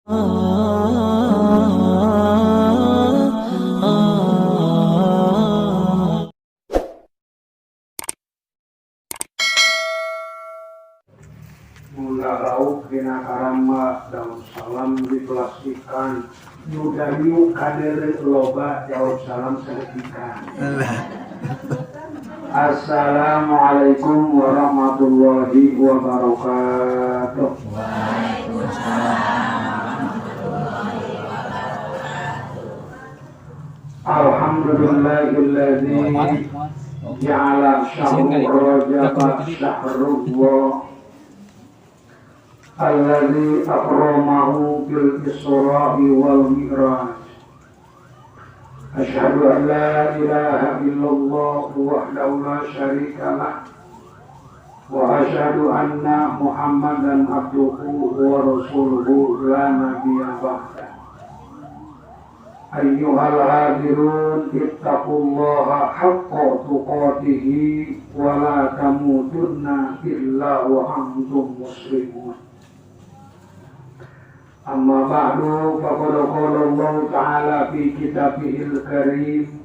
Mula lauk dina karamba daun salam diplastikan nu dayu kadere loba daun salam saeutik. Assalamualaikum warahmatullahi wabarakatuh. Waalaikumsalam warahmatullahi wabarakatuh. Alhamdulillahilladzi ja'ala syahrul rajab syahrullah alladzi akramahu bil Isra'i wal Mi'raj. Asyhadu an la ilaha illallah wahdahu la syarika lah wa asyhadu anna Muhammadan abduhu wa rasuluhu la nabiyya ba'da. Ayyuhal hadirun ittaqullaha haqqa tuqatihi wa la tamutunna illa wa antum muslimun. Amma ba'du, faqad qala Allah ta'ala fi kitabihil karim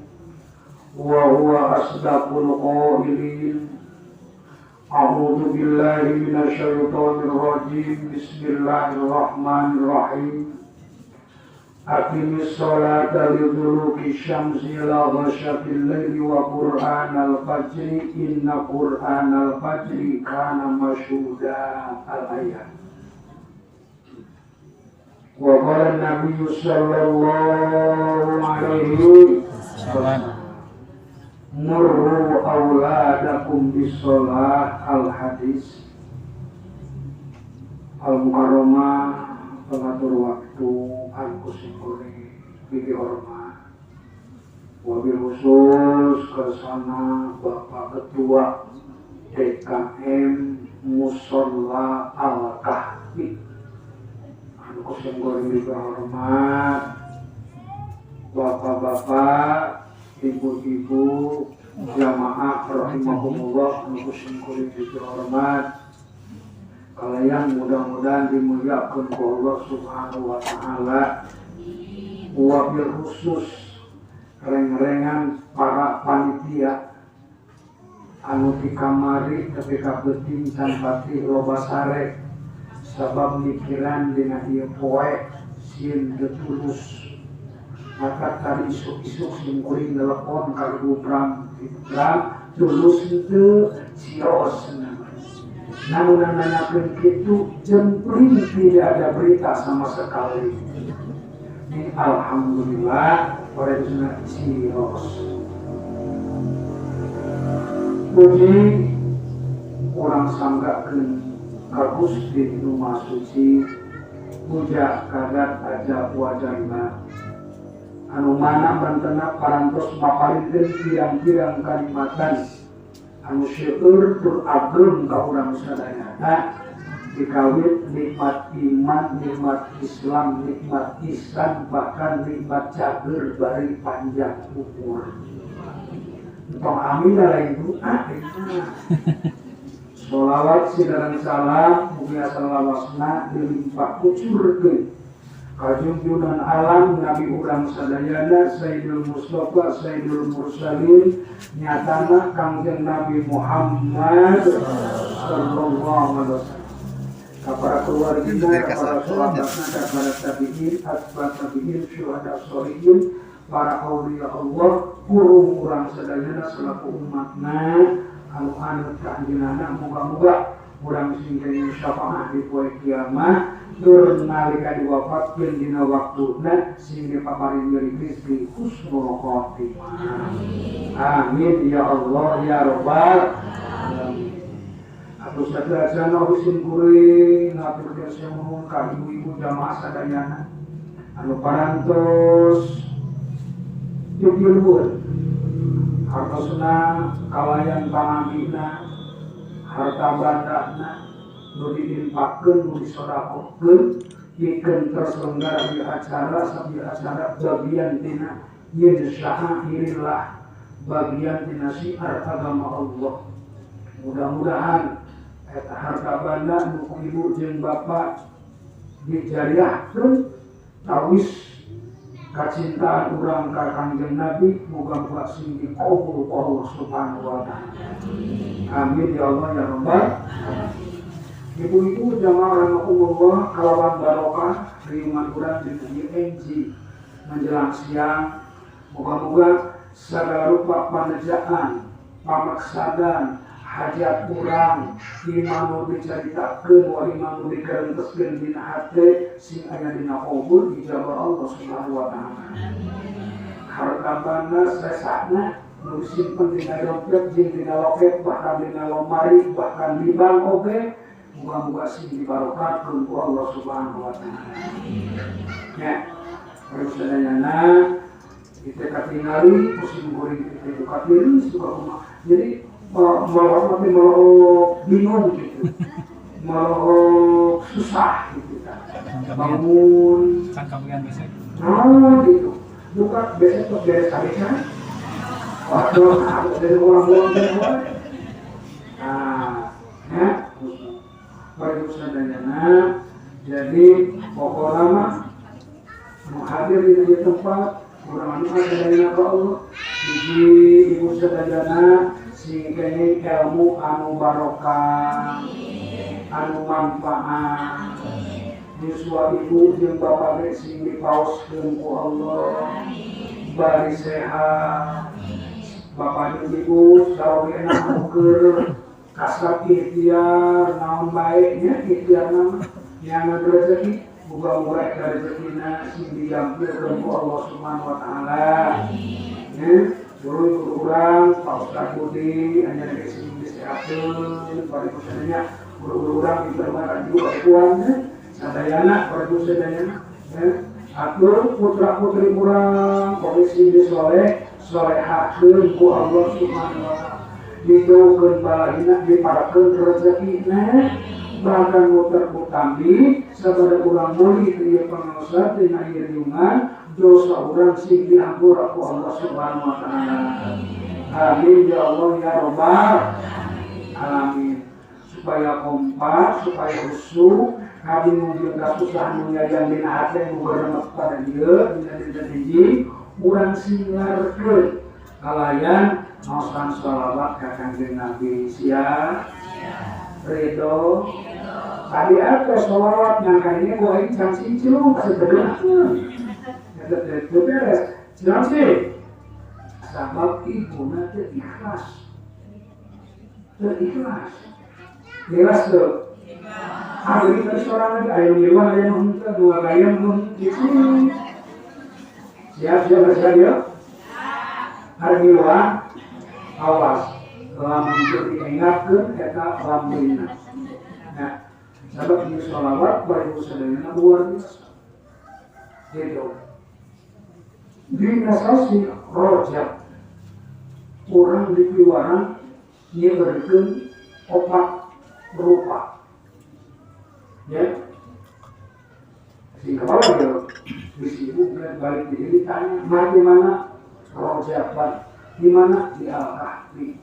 wa huwa asdaqul qailin. A'udzu billahi minasyaitonir rajim. Bismillahirrahmanirrahim. Aqimis sholata liduluki syamsi ila ghasaqil laili wa qur'anal fajri inna qur'anal fajri kana masyhuda. Al-ayat. Wa qala an-nabiy sallallahu alaihi wasallam murru auladakum bis-shalah. Al-hadis. Al-mukarramah pengatur waktu aku singkuri bibi hormat wabil khusus kersana Bapak Ketua DKM Musholla Al-Kahfi aku singkuri bibi hormat bapak-bapak, ibu-ibu jamaah rahimakumullah aku singkuri bibi hormat. Kalian mudah-mudahan dimuliakan Allah Subhanahu wa ta'ala. Wabil khusus reng-rengan para panitia anu ti kamari ketika beuting can pati loba sare sabab mikiran dina ieu poe sieun teu tulus. Maka tadi isuk-isuk sim kuring nelepon ka Ibu Pram, Ibu Pram tulus henteu sios. Namun nanyakan itu jempling tidak ada berita sama sekali. Ini alhamdulillah pada sunnah siros. Puji orang sanggakeun ka Gusti nu Maha Suci puja kadat aja wajarna anu mana bantena parantos maparinkeun pirang-pirang kalimatan anu seueur tur ageng ka urang sadayana dikawit nikmat iman, nikmat Islam, nikmat ihsan, bahkan nikmat cager bari panjang umur. Tong amin lain doa itu. Sholawat sidaran salam mugi salawasna dilimpah kucurkeun ka junjungan alam Nabi urang sadayana Sayyidul Mustafa Sayyidul Mursalin nyatana Kangjeng Nabi Muhammad sallallahu alaihi wasallam ka para keluargina, ka para sahabatna, ka para tabi'in, atba tabi'in, syuhada sholihin, para auliya Allah, kurung urang sadayana selaku umatna anu anut ka anjeunna muga-muga urang sing kenging syafaah di poe kiamat tur nalika diwafatkeun dina waktuna sing dipaparin deui rezeki husnul khotimah. Amin ya Allah ya rabbal alamin. Atuh sadayana sim kuring ngaturkeun semohon ka ibu-ibu jamaah sadayana anu parantos jugjulun hartosna kalayan pangabina harta bandana nu diinfakkeun nu disodakohkeun pikeun terselenggara di acara sabi acara bagian tina yeun syairillah bagian tina syiar agama Allah. Mudah-mudahan eta harta banda nu ku ibu jeung bapak Dijariahkeun tawis kacintaan urang ka Kangjeng Nabi muga-muga sing dikabul ku Allah Subhanahu wa taala. Amin ya Allah ya Rabbal. Ibu-ibu jamaah rahimakumullah kalawan barokah riungan urang dina ieu enji menjelang siang muga-muga sagala rupa panejaan, pamaksadan, hajat urang iman nu dicaritakeun wa iman nu dikerenteskeun dina hate sing aya dina qabul ijabah Allah Subhanahu wa taala. Harta banda sesana nu disimpen dina dompet jeung dina loket bahkan dina lomari bahkan di bank oge muga-muga sing dibarokahkeun ku Allah Subhanahu wa taala. Ya, terus sadayana kita katingali musim goreng kita itu katiris suka kumaha. Jadi malah bingung gitu, malah susah gitu kan. Bangun, nah gitu. Buka besok tuh beres kan? Waduh, dari orang-orang dari. Nah, ya, baik sadayana. Jadi pokoknya mah mau hadir di tempat urang anu sadayana ka Allah, hiji ibu sadayana sing kene ilmu anu barokah, anu manfaat. Yuswa ibu jeung bapak ge sing dipaoskeun ku Allah, bari sehat. Bapak jeung ibu sarogena anu keur kasab ikhtiar naon bae nya ikhtiar mah nya rezeki muga-muga eta rezekina sing digampilkeun ku Allah Subhanahu wa taala. Ya, guru urang Pak Ustaz Budi anya ge sing disehatkeun bari kusadanya guru urang diperbaiki juga kuan sadayana bari kusadayana ya. Atur putra-putri urang kondisi soleh solehakeun ku Allah Subhanahu wa taala. Dijauhkeun balahina diparakeun rezekina bahkan muter kutambi sabada urang meuli teu ieu pangaosan dina ieu riungan dosa urang sing dihampura ku Allah Subhanahu wa taala. Amin ya Allah ya Rabbal alamin. Supaya kompak, supaya khusyuk, kabingung jeung kasusahan nu nyayang dina hate nu geremet pada dieu dina dinten hiji urang singlarkeun kalayan maosan sholawat ka Kangjeng Nabi sia ridho. Tadi apa sholawat nyangkanya gua ini can cincung sebenarnya itu beres jangan sih sabab ibuna teu ikhlas teu ikhlas ikhlas tuh ada di restoran lagi ayo ngiluan ayo nuhun dua gayam nuhun gitu siap siap siap ya hari ngiluan awas lamun teu diingatkeun eta lambeuna. Nah, sabab ieu sholawat bari sadayana luar biasa. Gitu. Dina sasi Rajab urang dipiwarang nyeurkeun opat rupa. Ya. Sing kepala gitu. Disibuk balik di tanya, "Mari mana Rajaban? Di mana di Al-Kahfi?"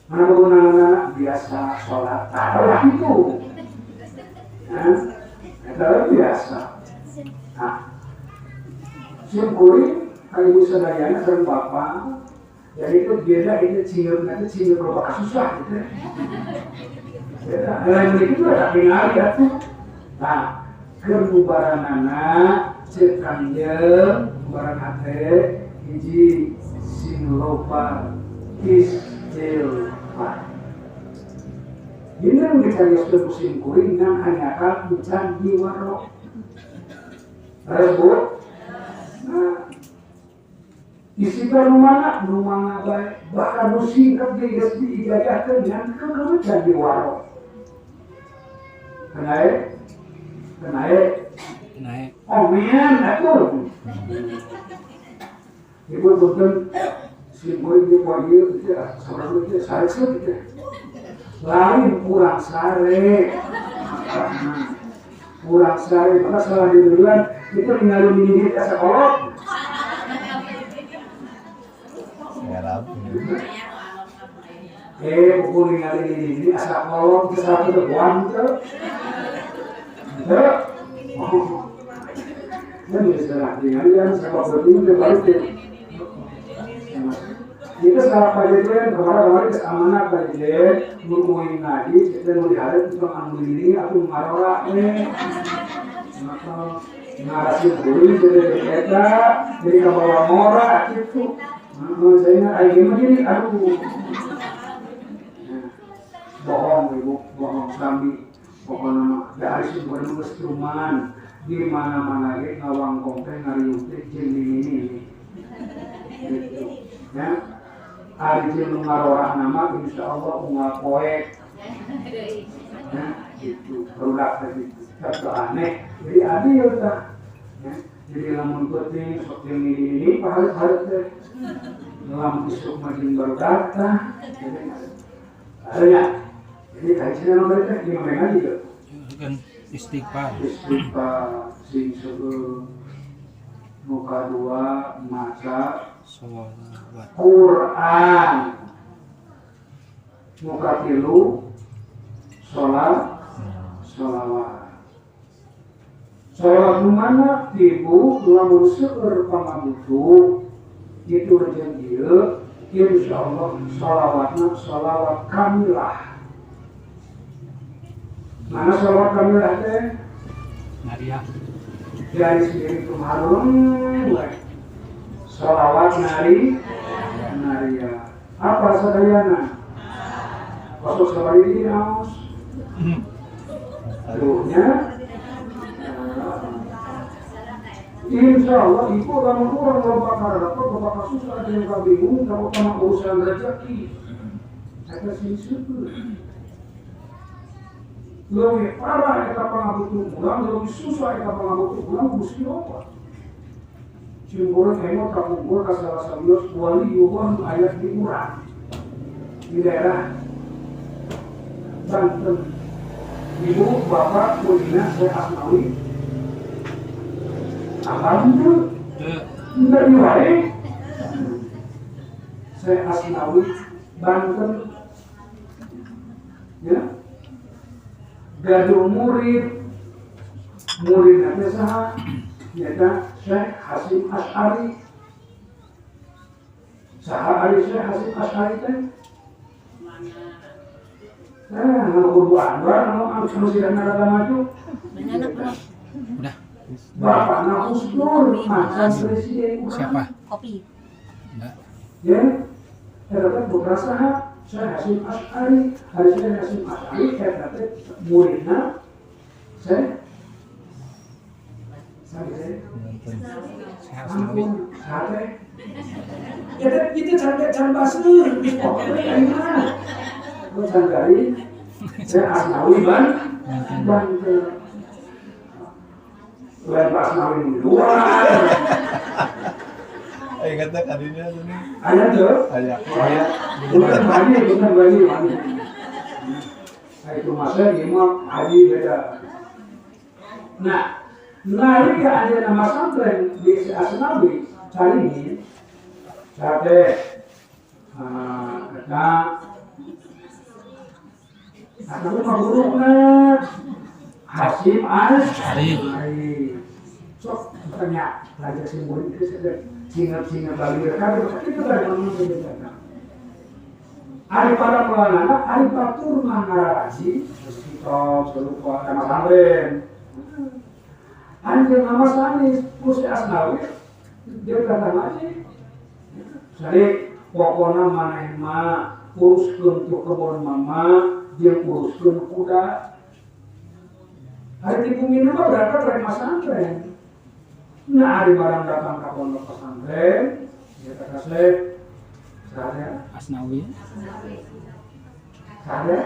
Mana penggunaan biasa sholat tarawih itu, nah, itu biasa. Nah, syukuri kalau ibu sadayana sareng bapak, jadi itu beda itu cingur nanti cingur bapak susah gitu. Beda, lain itu ada tinggal ya tuh. Nah, kebubaranana cek kanjeng bubaran hate hiji sing loba istighfar. Dina dicarioskeun ku sim kuring ngan hanjakal encan diwaro. Rebut. Nah, istighfar nu mana? Nu mana bae bahkan nu singkat ge geus diijazahkeun ngan keukeuh can diwaro. Kenae? Kenae? Kenae. Omean atuh. Ibu punten si boy di poe ieu saurang teh sare teh. Lain kurang sare. Kurang sare maka salah di duluan itu ningali mini asa kolot. Buku ningali ini asa kolot teh satu teh buang teh. Teh Oh. Ya bisa tinggal sebab penting teh balik teh. Itu salah pajejen kemarin-kemarin geus amanah pajejen mun uing ngaji teh nu dihareup tong anu ini atuh ngarora we. Maka ngarasi beureum jadi eta jadi kabawa ngora kitu. Heeh, saya aya mah gini aduh. Bohong ibu, bohong sami. Pokona mah da ari sumber geus cuman di mana-mana ge ngawangkong teh ngariung teh jeung ini. Gitu. Ya. Ari jeung ngarorah nama insyaallah unggal poek. Ya, gitu. Barudak teh gitu. Teu aneh. Jadi adil tah. Ya. Jadi lamun penting sok jeung ini pahareut-pahareut teh. Lamun isuk mah jeung barudak tah. Jadi nya. Jadi kajian nomor teh di mana ngaji teh? Kan istighfar. Istighfar sing seueur. Muka dua maca sholawat. Quran. Muka tilu sholat sholawat. Sholawat mana ibu lamun seueur pangabutuh kitu rejeun ieu insyaallah sholawatna sholawat kamilah. Mana sholawat kamilah teh? Nariah. Dari sendiri kemarin sholawat nari naria. Apa sadayana? Masuk sabari ini aus. Ruhnya. Insya Allah ibu lamun urang loba karep loba kasusah jeung kabingung terutama urusan rezeki. Eta sing seueur. Leuwih parah eta pangabutuh urang, leuwih susah eta pangabutuh urang Gusti Allah. Cimburung emot kapungkur ka salah sawios waliyullah nu aya di urang di daerah Banten. Ibu bapak kulina Syekh Asnawi. Alhamdulillah. Teu wae. Syekh Asnawi Banten. Ya. Gaduh murid, murid teh saha? Nyaeta Syekh Hasyim Asy'ari. Saha ari Syekh Hasyim Asy'ari teh? Nah, anu kudu Anwar anu anu sidana rada maju. Udah. Bapakna Husnur mantan presiden. Siapa? Kopi. Enggak. Ya. Eta teh putra saha? Syekh Hasyim Asy'ari. Ari Syekh Hasyim Asy'ari eta teh muridna Syekh Syekh Asnawi. Sate. Eta itu can can baseur. Ayeuna. Gua can dari Syekh Asnawi ban Banten. Lain Pak Asnawi di luar. Ayo kata kadinya tuh nih. Aya tuh? Aya. Aya. Bukan haji, bukan haji, haji. Nah itu masa imam haji beda. Nah, nalika ada nama santren di Asnawi cari sate, kata Asnawi mah guruna Hasyim Asy'ari. Sok tanya raja simbol itu singa-singa balir kabeh itu kan ngomong. Ari pada pelanana, ari batur mah ngararaji, terus kitab, selupa, sama santren. Anjeun nama sanes, Gusti Asnawi, dia kata ngaji. Jadi pokona maneh mah uruskeun tuh kebon mama, jeung uruskeun kuda. Ari di bumi mah berangkat rek masantren. Nah, ari barang datang ka pondok pesantren, dia kata kasih saha Asnawi. Saha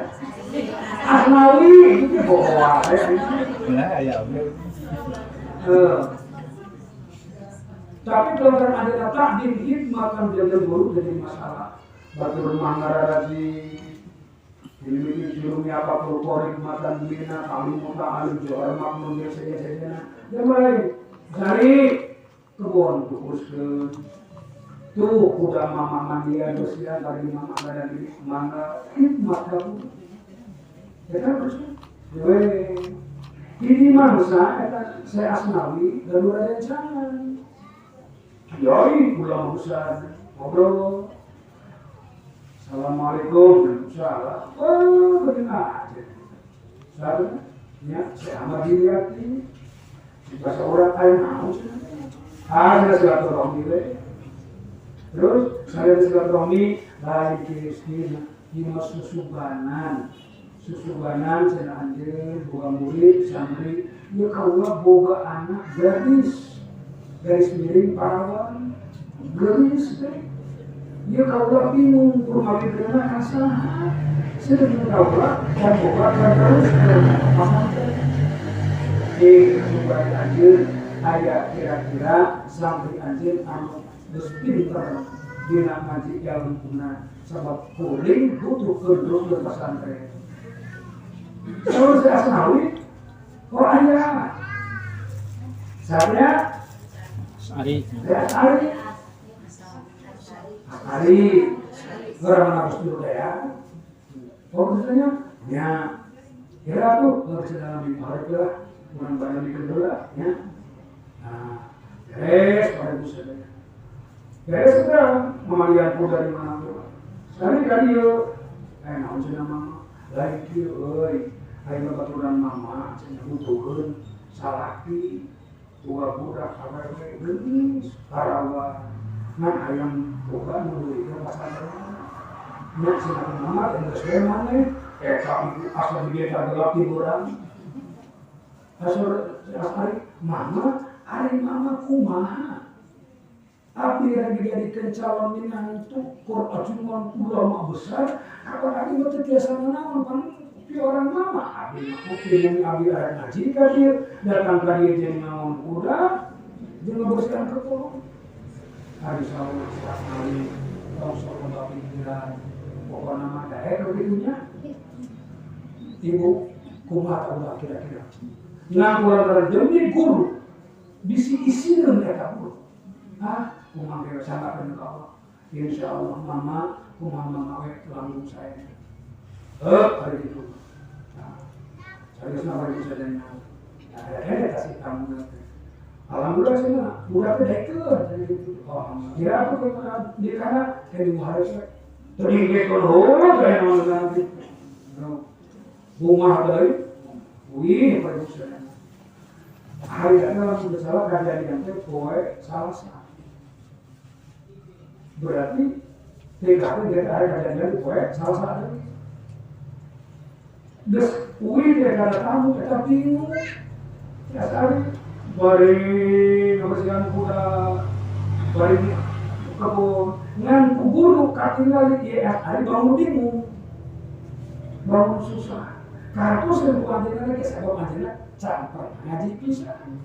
Asnawi itu bohong wae. Nah, aya oge. Tapi kalau kan ada takdim hikmah kan jadi guru jadi masalah. Batu rumah ngararaji, dimiliki jurumnya apa pulkorik matan bina kali muta alim johar maknun biasanya yang lain cari kebun tukuskeun tuh kuda mama mandian bersihan tadi mama ada di mangga hikmat kamu ya kan terus we Hiji mangsa eta saya Asnawi gaduh rerencangan. Kiai pulang besar ngobrol. Assalamualaikum, salam. Oh, begini aja. Salam, ya, saya Ahmad Hidayati. Bahasa orang ayo mau sih. Ada silaturahmi we. Terus saya silaturahmi lain kisah dina susubanan. Susubanan cenah anjeun boga murid santri ieu kaula boga anak gadis. Garis miring parawan geulis teh. Ieu kaula bingung kumaha mikirna ka saha. Sedeng kaula dan boga terus pasantren. Di susubanan anjeun aya kira-kira santri anjeun anu geus pinter dina ngaji ilmuna sabab kuring butuh kedua ke pesantren. Terus saya Asnawi, oh aya. Saya Ari. Saya Ari. Ari. Orang harus dulu ya. Oh misalnya, ya. Kira tuh harus dalam minggu hari lah, kurang banyak mikir dulu lah, ya. Nah, beres pada busadanya. Beres sekarang, memalian pun dari mana tuh? Sekali kali yuk, naon cenah mama, lain kieu euy, lain babaturan mama, cenah butuheun salaki, boga budak awewe geulis, parawan, ngan hayang boga nu leuwih pasantren. Nya cenah mama teh geus we maneh, eta ibu asa digetar gelap tiburan. Asal asari mama, ari mama kumaha? Abdi yang dijadikan calon minantu kur ajuman ulama besar, kapan abdi mah teu tiasa nanaon pan pi orang mama abdi mah kupi abdi arek ngaji ka dieu, datang ka dieu jeung ngangon kuda, jeung ngabersihan kebon. Ari saur sakali tong sok loba pikiran, pokona mah daek kitu nya. Ibu kumaha ulah kira-kira? Ngan kurang demi guru bisi isineun eta guru. Ah, kumaha ge sanggakeun ka Allah. Insyaallah mama, kumaha mama we langgung saya. Hari itu. Nah, serius mah bari sadayana. Nah, ada kasih tamu teh. Alhamdulillah cenah, budak teh daekeun cenah gitu. Oh, kira aku ke di kana teh di hari teh. Teu digekeun heula teh naon nanti. Bunga deui. Wih, bari sadayana. Hari eta langsung salah kajadian teh poe Salasa. Berarti tidak ada dari hari kejadian poe Salasa deui. Geus uih teh kana tamu eta bingung. Ya sari bari ngabersihan kuda, bari kebun ngan ku guru katingali ieu ari bangun bingung. Bangun susah. Kartu seribu anjeunna ge sabab anjeunna can pernah ngaji pisan.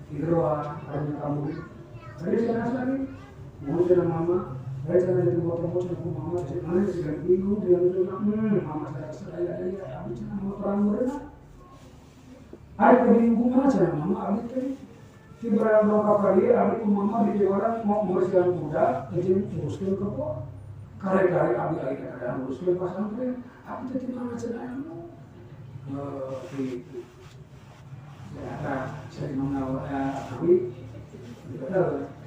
Iroa artinya kamu. Hari cenah sari, mau cenah mama, hari cenah jadi motor cenah ku mama, cenah mana sih bingung dia cenah, mama saya saya aya abdi cenah motoran meureuna. Ari teh bingung kumaha cenah mama abdi teh. Ti barang dongkap ka dieu abdi ku mama di orang mau membersihkan kuda, jeung nguruskeun kebon. Kare-kare abdi ari kadang nguruskeun pasantren, abdi teh di mana cenah ilmu. Gitu. Ya, saya mengawal,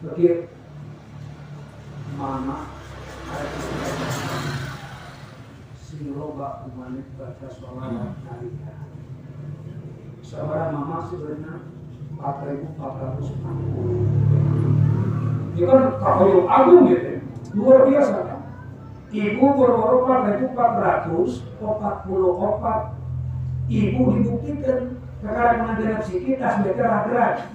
pikir mama ada sing loba kumane baca sholawat nariyah. Sabaraha mama sebenarnya 4.460. Itu kan kahoyong agung gitu, luar biasa kan. Ibu berworo 4.444. Ibu dibuktikan sekarang mengenai psikis tas mereka ragrag.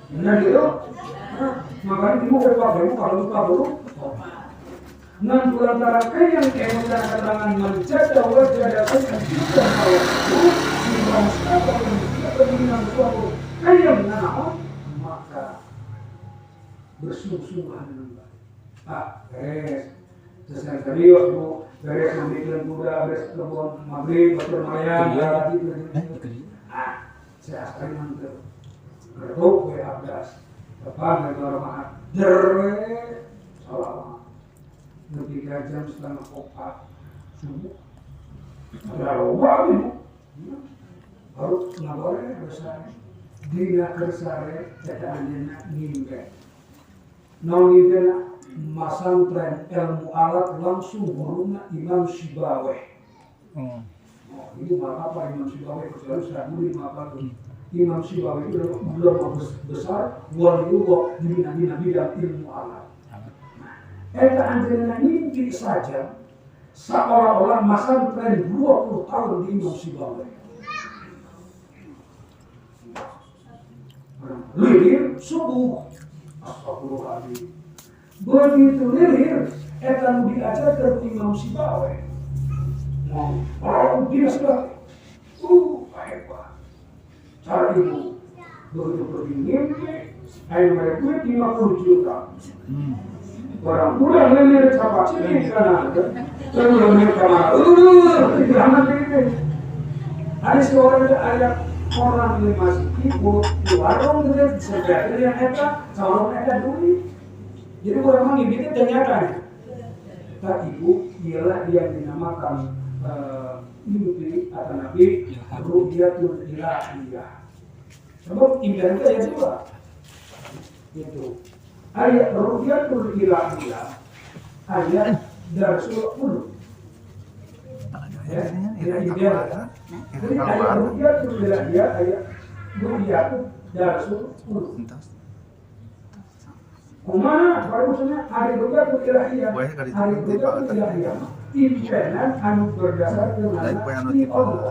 Benar gitu? Nah, makanya ibu 4.444. Ngan lantaran kayang kemudian keterangan menjaga wajah dan menciptakan waktu di bangsa dan suatu kayang naon maka bersungguh-sungguh dengan baik. Ah, beres. Selesai serius bu, beres memikirkan kuda, beres kebun maghrib, batur mayang, lagi gitu. Ah, saya sekali mantel. Gertuk, we abdas. Depan, dari maaf. Jerwe, salawat. Lebih 3 jam setengah opat subuh. Loba ibu. Baru ngabore besar. Dina kersare eta anjeunna ngimpe. Naon ngimpena masantren ilmu alat langsung guruna Imam Sibaweh. Oh, ini malah apa Imam Sibaweh kecuali Syahuri apa tuh. Imam Sibaweh itu ulama besar waliullah di bidang ilmu alat. Nah, eta anjeunna ngimpi saja seolah-olah masantren 20 tahun di Imam Sibaweh. Lilir subuh. Astagfirullahaladzim. Begitu lilir, eta nu diajarkeun Imam Sibaweh. Oh, dia sudah hebat. Cara ibu begitu pergi ngimpi, ayo mereka duit 50 juta. Orang udah lilir capak sini kana. Terus lilir kana. Jangan ini. Ada seorang ada orang di masjid ibu di warung gitu sebenarnya yang eta saurang eta duit. Jadi orang mah ngimpi ternyata. Tak ibu ialah yang dinamakan mimpi atau nabi ru'yatul ilahiyah. Sebab impian itu ayat dua. Itu ayat ru'yatul ilahiyah ayat darsul ulum. Ya, impian. Jadi ayat ru'yatul ilahiyah ayat ru'yatul darsul ulum. Kumaha baru maksudnya hari ru'yatul ilahiyah. Hari ru'yatul ilahiyah impian anu berdasarkan Allah.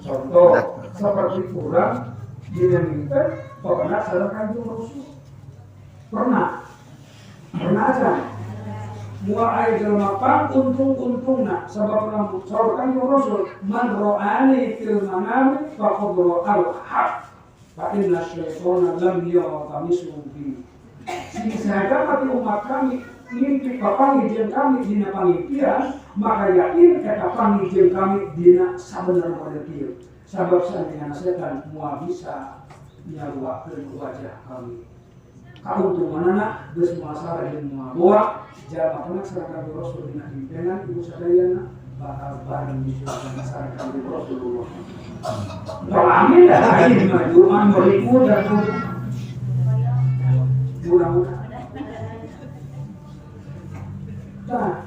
Contoh seperti kurang dia mimpi pernah sareng Kanjeng Rasul. Pernah. Pernah aja. Mua aya jelema pang untung-untungna sabab lamun saur Kanjeng Rasul man ra'ani fil manami faqad ra'al haq fa inna syaitana lam yaghtamisu bi. Sing sahaja mati umat kami mimpi papanggih kami dina pangimpian maka yakin eta panggih kami dina sabenerna model kieu sabab saandainya setan moal bisa nyaruakeun wajah kami kauntunganana geus moal salah jeung moal boa jalma kana sareng Kanjeng Rasul dina impenan ibu sadayana bakal bareng di surga sareng Kanjeng Rasulullah. Tong amin dah aing mah mah meriku dan mudah-mudahan. Nah,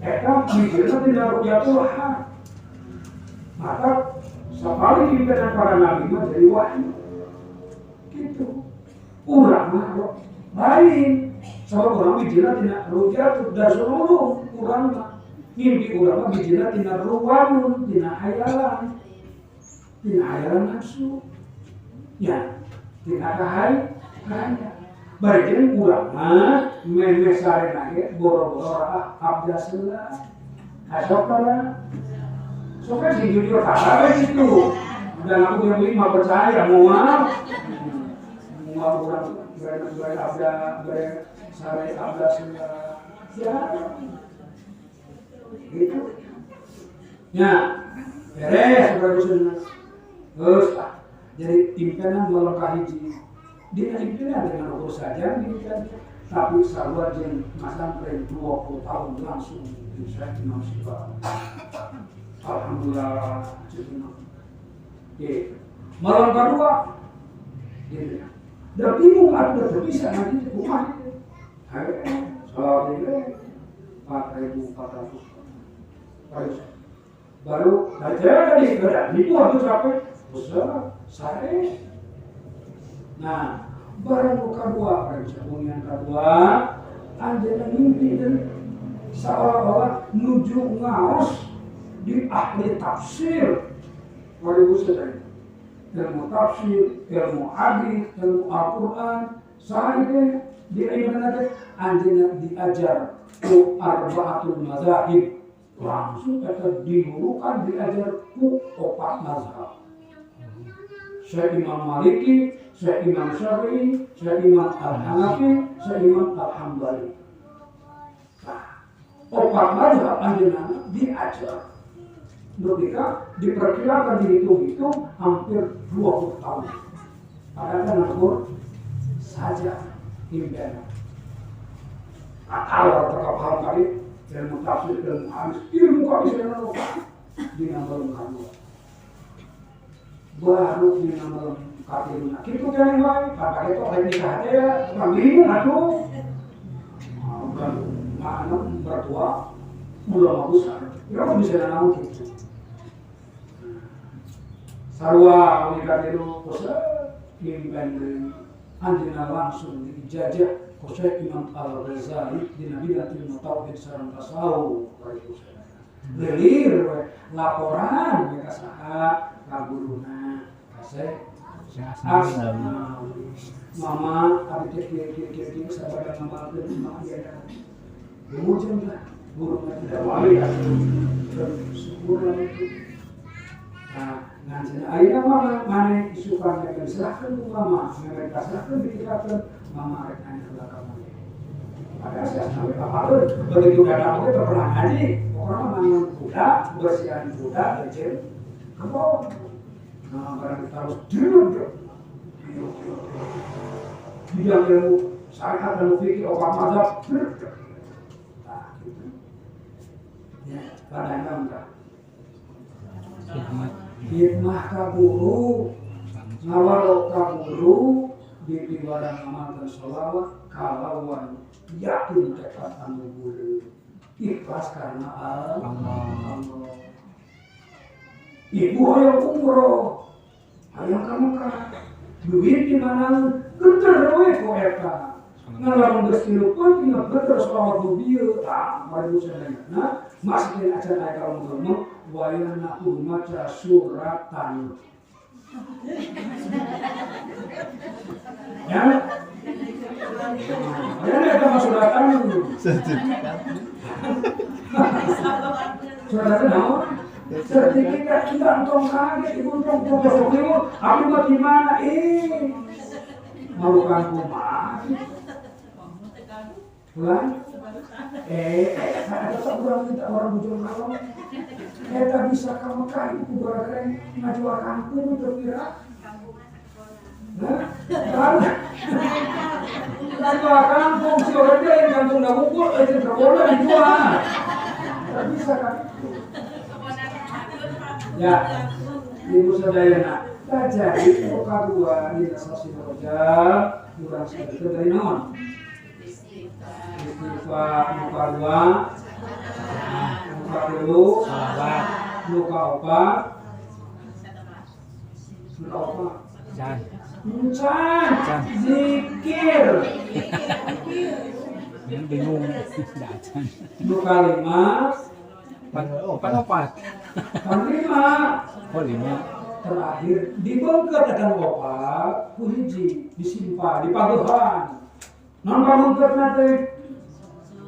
eta mikirna tidak ru'yatul haq. Maka sapali impian para nabi mah jadi wahyu. Gitu. Urang mah lain. Sabab urang bijina tina ru'yatul darsul ulum, urang mah mimpi urang mah bijina tina ruwanun, tina hayalan. Tina hayalan nafsu. Ya, tina kahay, kahaya. Bari jeung urang mah meme sarena ge boro-boro ah abdaseula. Hasok kana. Sok sih jujur kata we kitu. Dan aku yang lima percaya moal. Moal urang bere abda bere sare abdaseula. Ya. Gitu. Ya, beres bagusna. Geus ah. Jadi impian malam kahiji. Dina impian dengan ukur saja impian, tapi sarua jeung masantren 20 tahun langsung bisa Imam Sibaweh. Alhamdulillah cukup. Oke, malam kedua, gitu. Dan bingung aku bisa nanti rumah. Ayo, sholat ini 4.400. Baru dari tadi, itu waktu sampai besar, sare. Nah, barang kedua, barang yang kedua, anjeunna mimpi dan seolah-olah nuju ngaos di ahli tafsir. Ilmu tafsir, ilmu hadis, ilmu Al-Quran, saha di ilmu teh anjeunna diajar ku arba'atul mazahib. Langsung eta digurukan diajar ku opat mazhab. Syekh Imam Maliki, Syekh Imam Syafi'i, Syekh Imam Al-Hanafi, Syekh Imam Al-Hambali. Nah, opat mazhab anjeunna diajar. Ketika diperkirakan dihitung-hitung hampir 20 tahun. Padahal kan ukur saja impian. Akal atau paham kali, Ilmu tafsir, ilmu hadis, ilmu kabis ilmu dina malam kadua. Baru dina malam katiluna. Kitu keneh wae, pakai itu lain nikah teh ya, urang bingung atuh. Urang mana mertua ulama besar. Urang bisa nanaon kitu. Sarua nikah katilu kose mimpen deui anjeunna langsung diijazah ku Syekh Imam Al-Ghazali dina bidang ilmu tauhid sareng tasawuf. Lelir we laporan we ka saha ka guruna ka Syekh Asnawi. Mama abi teh kieu kieu kieu kieu sabada ngamalkeun mama ieu da. Hujan lah guruna tidak wali atuh. Syukur lah itu. Nah, ngan ayeuna mah maneh isukan teh diserahkeun ku mama, mereka pasrahkeun diikrarkeun mama rek nanya heula ka maneh. Padahal si Asnawi apaleun, begitu datang oge teu pernah ngaji, pokona mah mangan kuda, bersihan kuda, lecen kebon. Nah, barang terus dirut. Bidang ilmu syariat dan fikih opat mazhab. Nah, gitu. Ya, padahal enggak. Hikmah ka guru, ngawalo ka guru, dipiwarang ngamalkeun sholawat kalawan yakin tekad anu buleud. Ikhlas karena Allah. Ibu hayang umroh, hayang ka Mekah, duit di mana geter we ku eta. Ngan lamun geus tilu peuting geter sholawat nu bieu, tah bari sadayana masih acan aya ka umroh wayahna kudu maca surat Tanur. Ya. Ya eta mah surat Tanur. Sertifikat. Surat naon? Sertifikat kita entong kaget ibu entong tong ibu abdi mah gimana eh malukan kumaha ulah eta sok urang minta orang bujur kalong eta bisa ka Mekah ibu gara-gara ngajual kangkung teu pira nah kan ngajual kangkung si urang teh lain kangkung da wungkul euy kebona dijual teu bisa kan. Ya, ibu sadayana. Jadi nu kadua dina sasi Rajab urang sadaya dari naon? Istighfar nu kadua, nu katilu, sholawat, nu kaopat, nu kaopat. Can. Can. Zikir. Bingung. Acan. Nu kalima, Empat. Lima. Oh, lima. Terakhir dibengket akan opat ku hiji disimpan di pagehan. Non pabengketna teh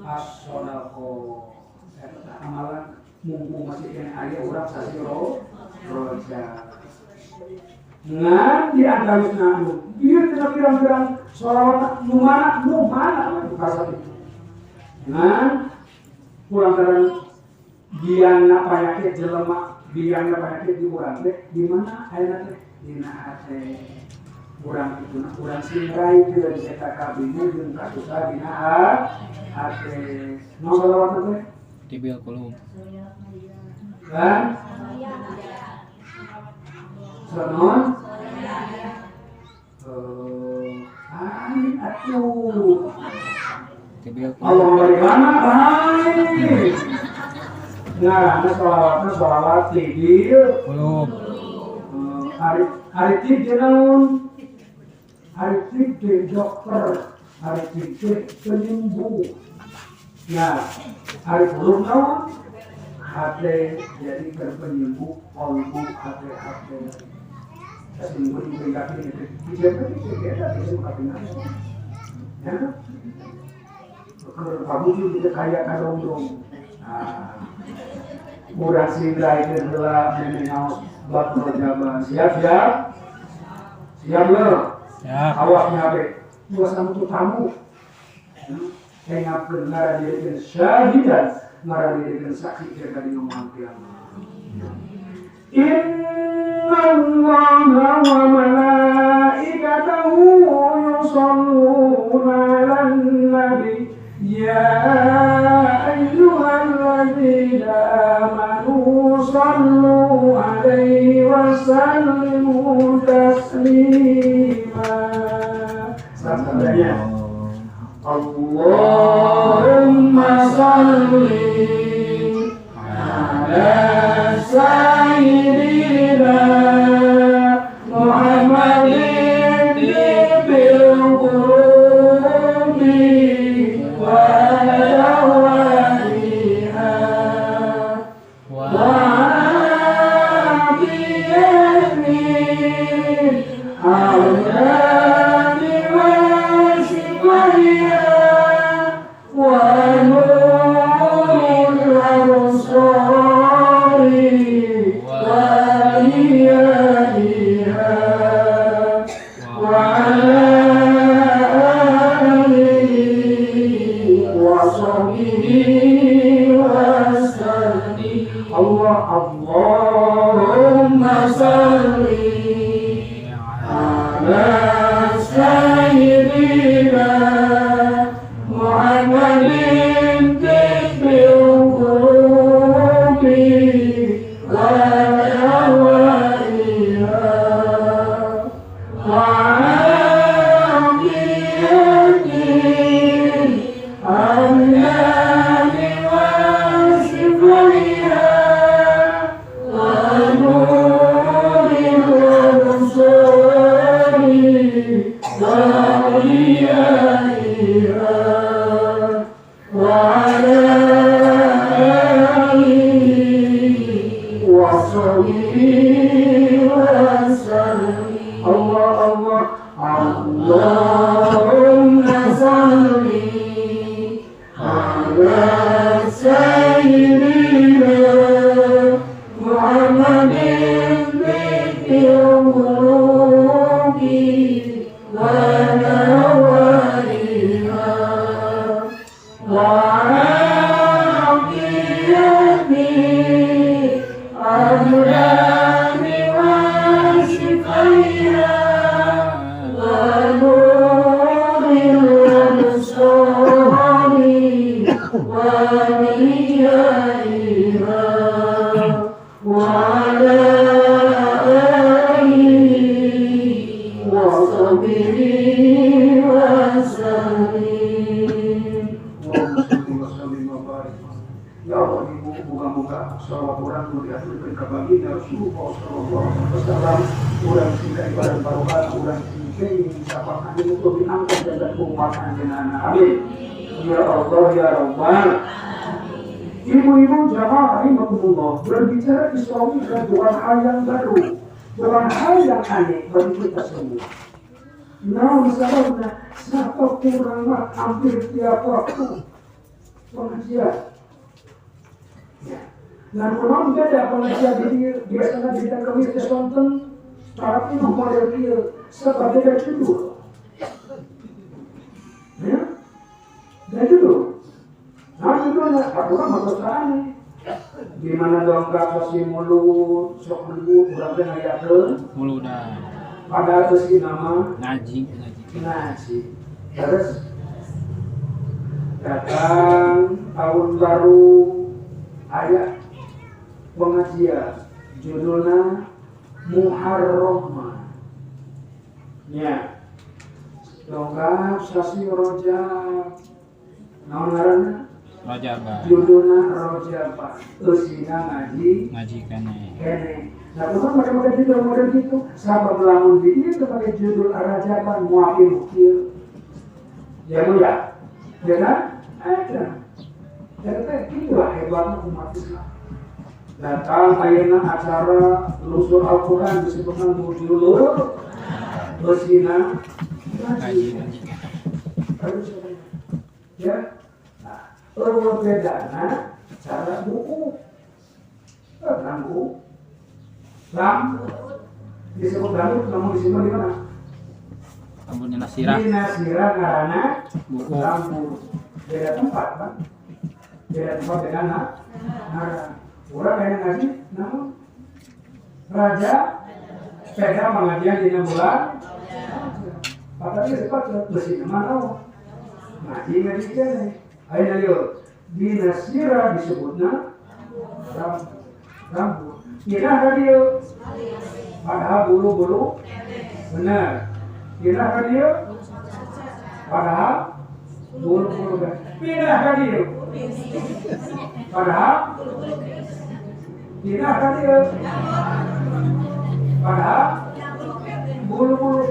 as-shadaqah. Eta amalan mumpung masih kena aya urang sasi Rajab. Ngan di antawisna anu ieu tina pirang-pirang sholawat nu mana nu mana nu kasat itu. Ngan kulantaran biangna panyakit jelema, biangna panyakit di urang teh di mana ayeuna teh dina hate urang itu na urang sing raikeun eta kabingung jeung kasusah dina hate. Naon sholawat teh? Tibil qulub. Kan? Sanon? Atuh. Tibil qulub. Allah bagaimana baik. Nah, sholawatna sholawat tibil qulub. Ari tib naon? Ari tib dokter, ari tib penyembuh. Nah, ari qulub naon? Hate jadi penyembuh qalbu hate hate. Sembuh diberikan itu. Dijadikan itu beda itu kabina. Ya. Kalau kamu juga kaya kadong-dong. Nah, urang sing raikeun heula memeh ngaos bab Rajab. Siap siap? Siap lho. Siap. Awas nyabe. Dua tamu tamu. Engapkeun ngaran syahidan, ngaran dijadikeun saksi keur ka dina moal kiamat. Inna Allaha wa malaikatahu yusholluna 'alan nabi ya ayyuhal ayyuhalladzina amanu sallu alaihi wa sallimu taslima. Sabdanya Allahumma salli ala sayyidina Muhammadin bil qulubi wa dawa'iha wa afiyati awladi wa shifaiha wa nuril absari wa diyaiha wa ala alihi wa sahbihi wa sallim. Allah Allahumma salli ala sayyidina Muhammadin tibbil qulubi wa dawa'iha wa afiyatil amlani wa shifaiha wa nuril absari wa diyaiha wa ala alihi wa sahbihi wa sallim. Allah Allah Allahumma salli ala sayyidina Muhammadin bil qulubi wa dawa'iha wa afiyati amrani wa shifaiha wa nuril absari wa diyaiha wa ala alihi wa sahbihi wa sallim. Allahumma shalli wa sallim wa barik. Ya Allah, ibu buka-buka sholawat urang nu diaturkeun ka baginda Rasulullah sallallahu alaihi wasallam, urang sing ibadah barokah, urang sing kenging sapa anjeun utuh diangkat jagat umat anjeunna. Amin. Ya Allah ya Rabbal. Ibu-ibu jamaah rahimakumullah, berbicara Isra Mi'raj bukan hal yang baru, bukan hal yang aneh bagi kita semua. Nah, misalnya, siapa kurang hampir tiap waktu pengajian. Ya. Dan kurang beda pengajian di biasanya di kemis di sonten, tapi model kieu sebab beda judul. Ya, beda judul. Nah, judulnya kurang maksud aneh. Gimana dongkap sasi mulut, sok mulut, urang teh ngayakeun Muludan. Padahal eusi nama Ngaji, ngaji. Ngaji. Terus datang tahun baru aya pengajian judulnya Muharramah. Ya. Dongkap sasi Rajab. Naon ngaranna? Rajaban. Judulna Rajaban. Eusina ngaji Ngaji kene. kene. Nah, bukan pakai-pakai judul model gitu. Sabab lamun di ieu teh pakai judul Rajaban muafil kieu. Ya Bu ya? Ya kan? Ada. Jadi teh itulah hebatnya umat Islam. Datang ayeuna acara lusur Al-Quran disebutkan judul Eusina Ngaji, ngaji. ngaji. Harus ya. Nah, eueuh bedana cara buku. Lampu. Lampu disebut lampu, namun disebut di mana? Lampu Nasirah. Di Nasirah ngaranna Buku. lampu. Beda tempat, Pak. Beda tempat beda ngaran. Urang aya ngaji namun raja beda pengajian dina bulan. Padahal dia sepat besi mana? Ngaji ngaji kene. Ayo ayo. Dina sirah disebutna rambut. Pindah ka dieu padahal bulu-bulu benar. Pindah ka dieu padahal bulu-bulu pindah ka dieu padahal pindah ka dieu padahal bulu-bulu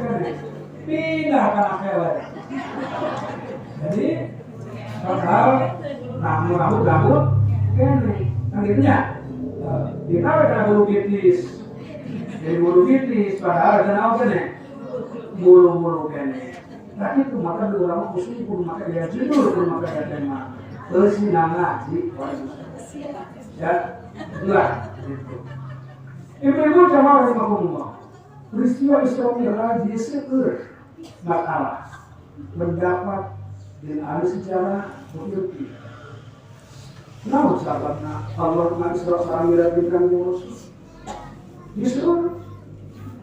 pindah ka kelek. Jadi padahal rambut kene akhirnya ditawe kana bulu pitis. Jadi bulu pitis padahal kana kene bulu-bulu kene. Tapi itu maka ulama usul pun maka dia judul pun maka dia tema eusi ngaji ya itulah gitu. Ibu-ibu jamaah rahimakumullah. Peristiwa Isra Mi'raj seueur masalah mendapat dan ahli sejarah mengerti. Namun sahabatna Allah na Isra sareng Mi'raj kan Rasul. Justru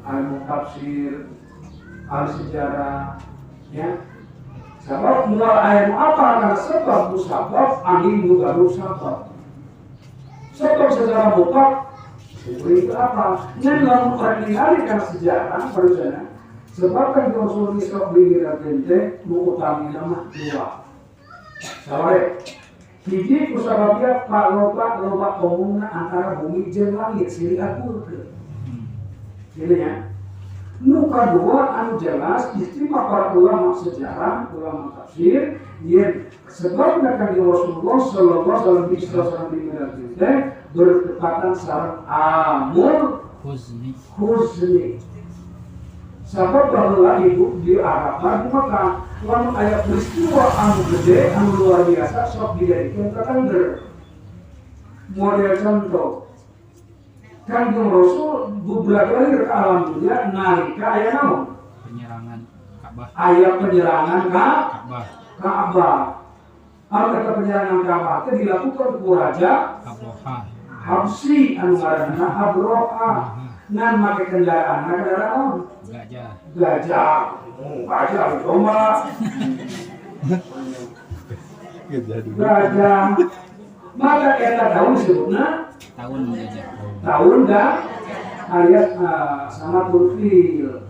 ahli tafsir, ahli sejarah, ya. Sebab mual aya nu apa karena sebab musabab angin nu gaduh sabab. Sebab secara mutlak itu apa? Ngan lamun urang ningali kana sejarah parusana sebab kan Rasul Isra Mi'raj teh nu utamina mah dua. Saware hiji kusababna loba omongna antara bumi jeung langit silih akurkeun. Gitu ya. Nu kadua anu jelas istimewa para ulama sejarah, ulama tafsir yen sebabna kanjeng Rasulullah sallallahu alaihi wasallam teh bertepatan sareng amul huzni. Huzni. Sabab baheula ibu di Arab di Mekah lamun aya peristiwa anu gede anu luar biasa sok dijadikeun katangger. Model contoh Kanjeng Rasul budak lahir ke alam dunia nalika aya naon? Penyerangan Ka'bah. Aya penyerangan Ka'bah. Ka'bah. Anu kata penyerangan Ka'bah teh dilakukan ku raja Abraha. Habsi anu ngaranna Abraha. Ngan make kendaraan, kendaraan naon? Gajah. Gajah. Gajah domba. Gajah. Maka eta tahun disebutna tahun gajah. Tahun dah alias sama fil.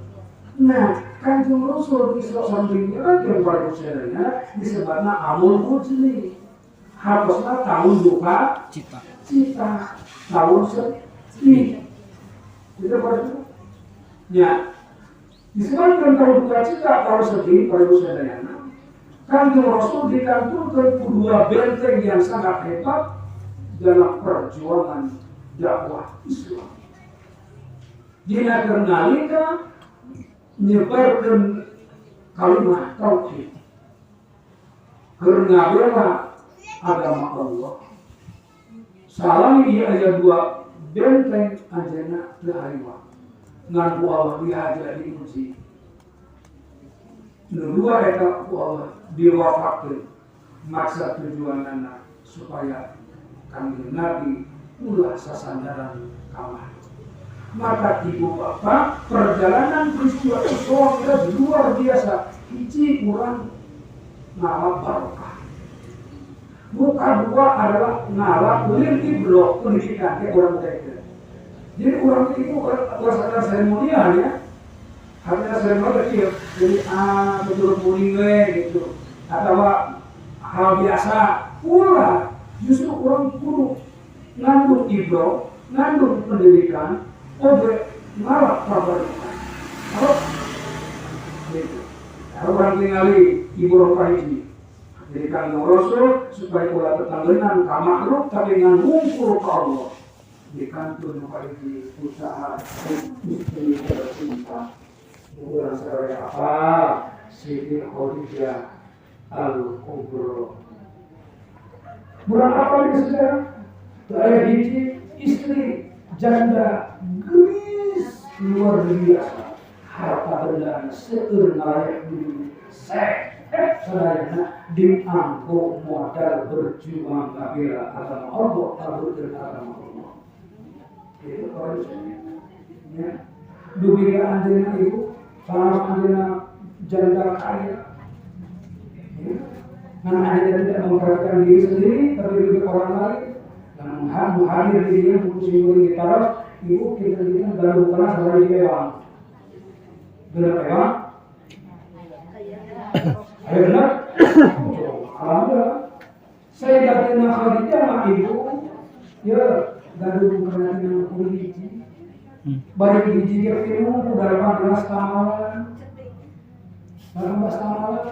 Nah, Kanjeng Rasul Isra sampai Mi'raj yang paling sebenarnya disebutna amul huzni. Hartosna tahun duka cita. Cita, tahun sedih. Itu pada itu. Ya. Disebutkan tahun duka cita, tahun sedih pada sebenarnya. Kanjeng Rasul dikantunkan dua benteng yang sangat hebat dalam perjuangan dakwah Islam. Dina keur nalika nyebarkeun kalimah tauhid, keur ngabela agama Allah. Salami ieu aya dua benteng anjeunna teu hariwang. Ngan ku Allah dihaja diuji. Nu dua eta ku Allah diwafatkeun. Maksud tujuanana supaya Kanjeng Nabi ulah sasandaran kamar. Maka ibu bapak perjalanan peristiwa Isra Mi'raj luar biasa. Hiji urang ngalap barokah. Muka dua adalah ngalap ulil ibroh pendidikan ke orang mereka. Jadi orang itu berdasarkan seremonial ya. Artinya seremonial kecil. Jadi betul kuning gitu. Atau hal biasa. Ulah justru orang kudu ngandung ibroh, ngandung pendidikan, oge ngalap kabarukan. Kalau gitu. Kalau orang tingali ibroh kahiji. Jadi Kanjeng Rasul supaya ulah tetanggenan ka makhluk tapi ngan wungkul ka Allah. Dikantun kahiji usaha istri tercinta. Urang saraya apa? Siti Khadijah Al-Kubra. Bulan apa di sejarah? Saya hiji istri janda gelis luar biasa. Harta benda seueur ngalayak di sek sadayana dianggo modal berjuang ngabela agama Allah, taburkeun agama Allah. Itu kondisinya. Ya. Dugi ka anjeunna ibu, salam anjeunna janda kaya. Ya. Nah, anjeunna tidak memperhatikan diri sendiri, tapi juga orang lain. Dan hadir dirinya buku ditaruh, ibu kita baru pernah sehari di ewang. Benar ewang? Ayo benar? Alhamdulillah. Sayyidatina Khadijah mah ibu, ya gaduh bukan tina hiji. Bari hiji ge pinuh ku 18 tamalan. 18 tamalan.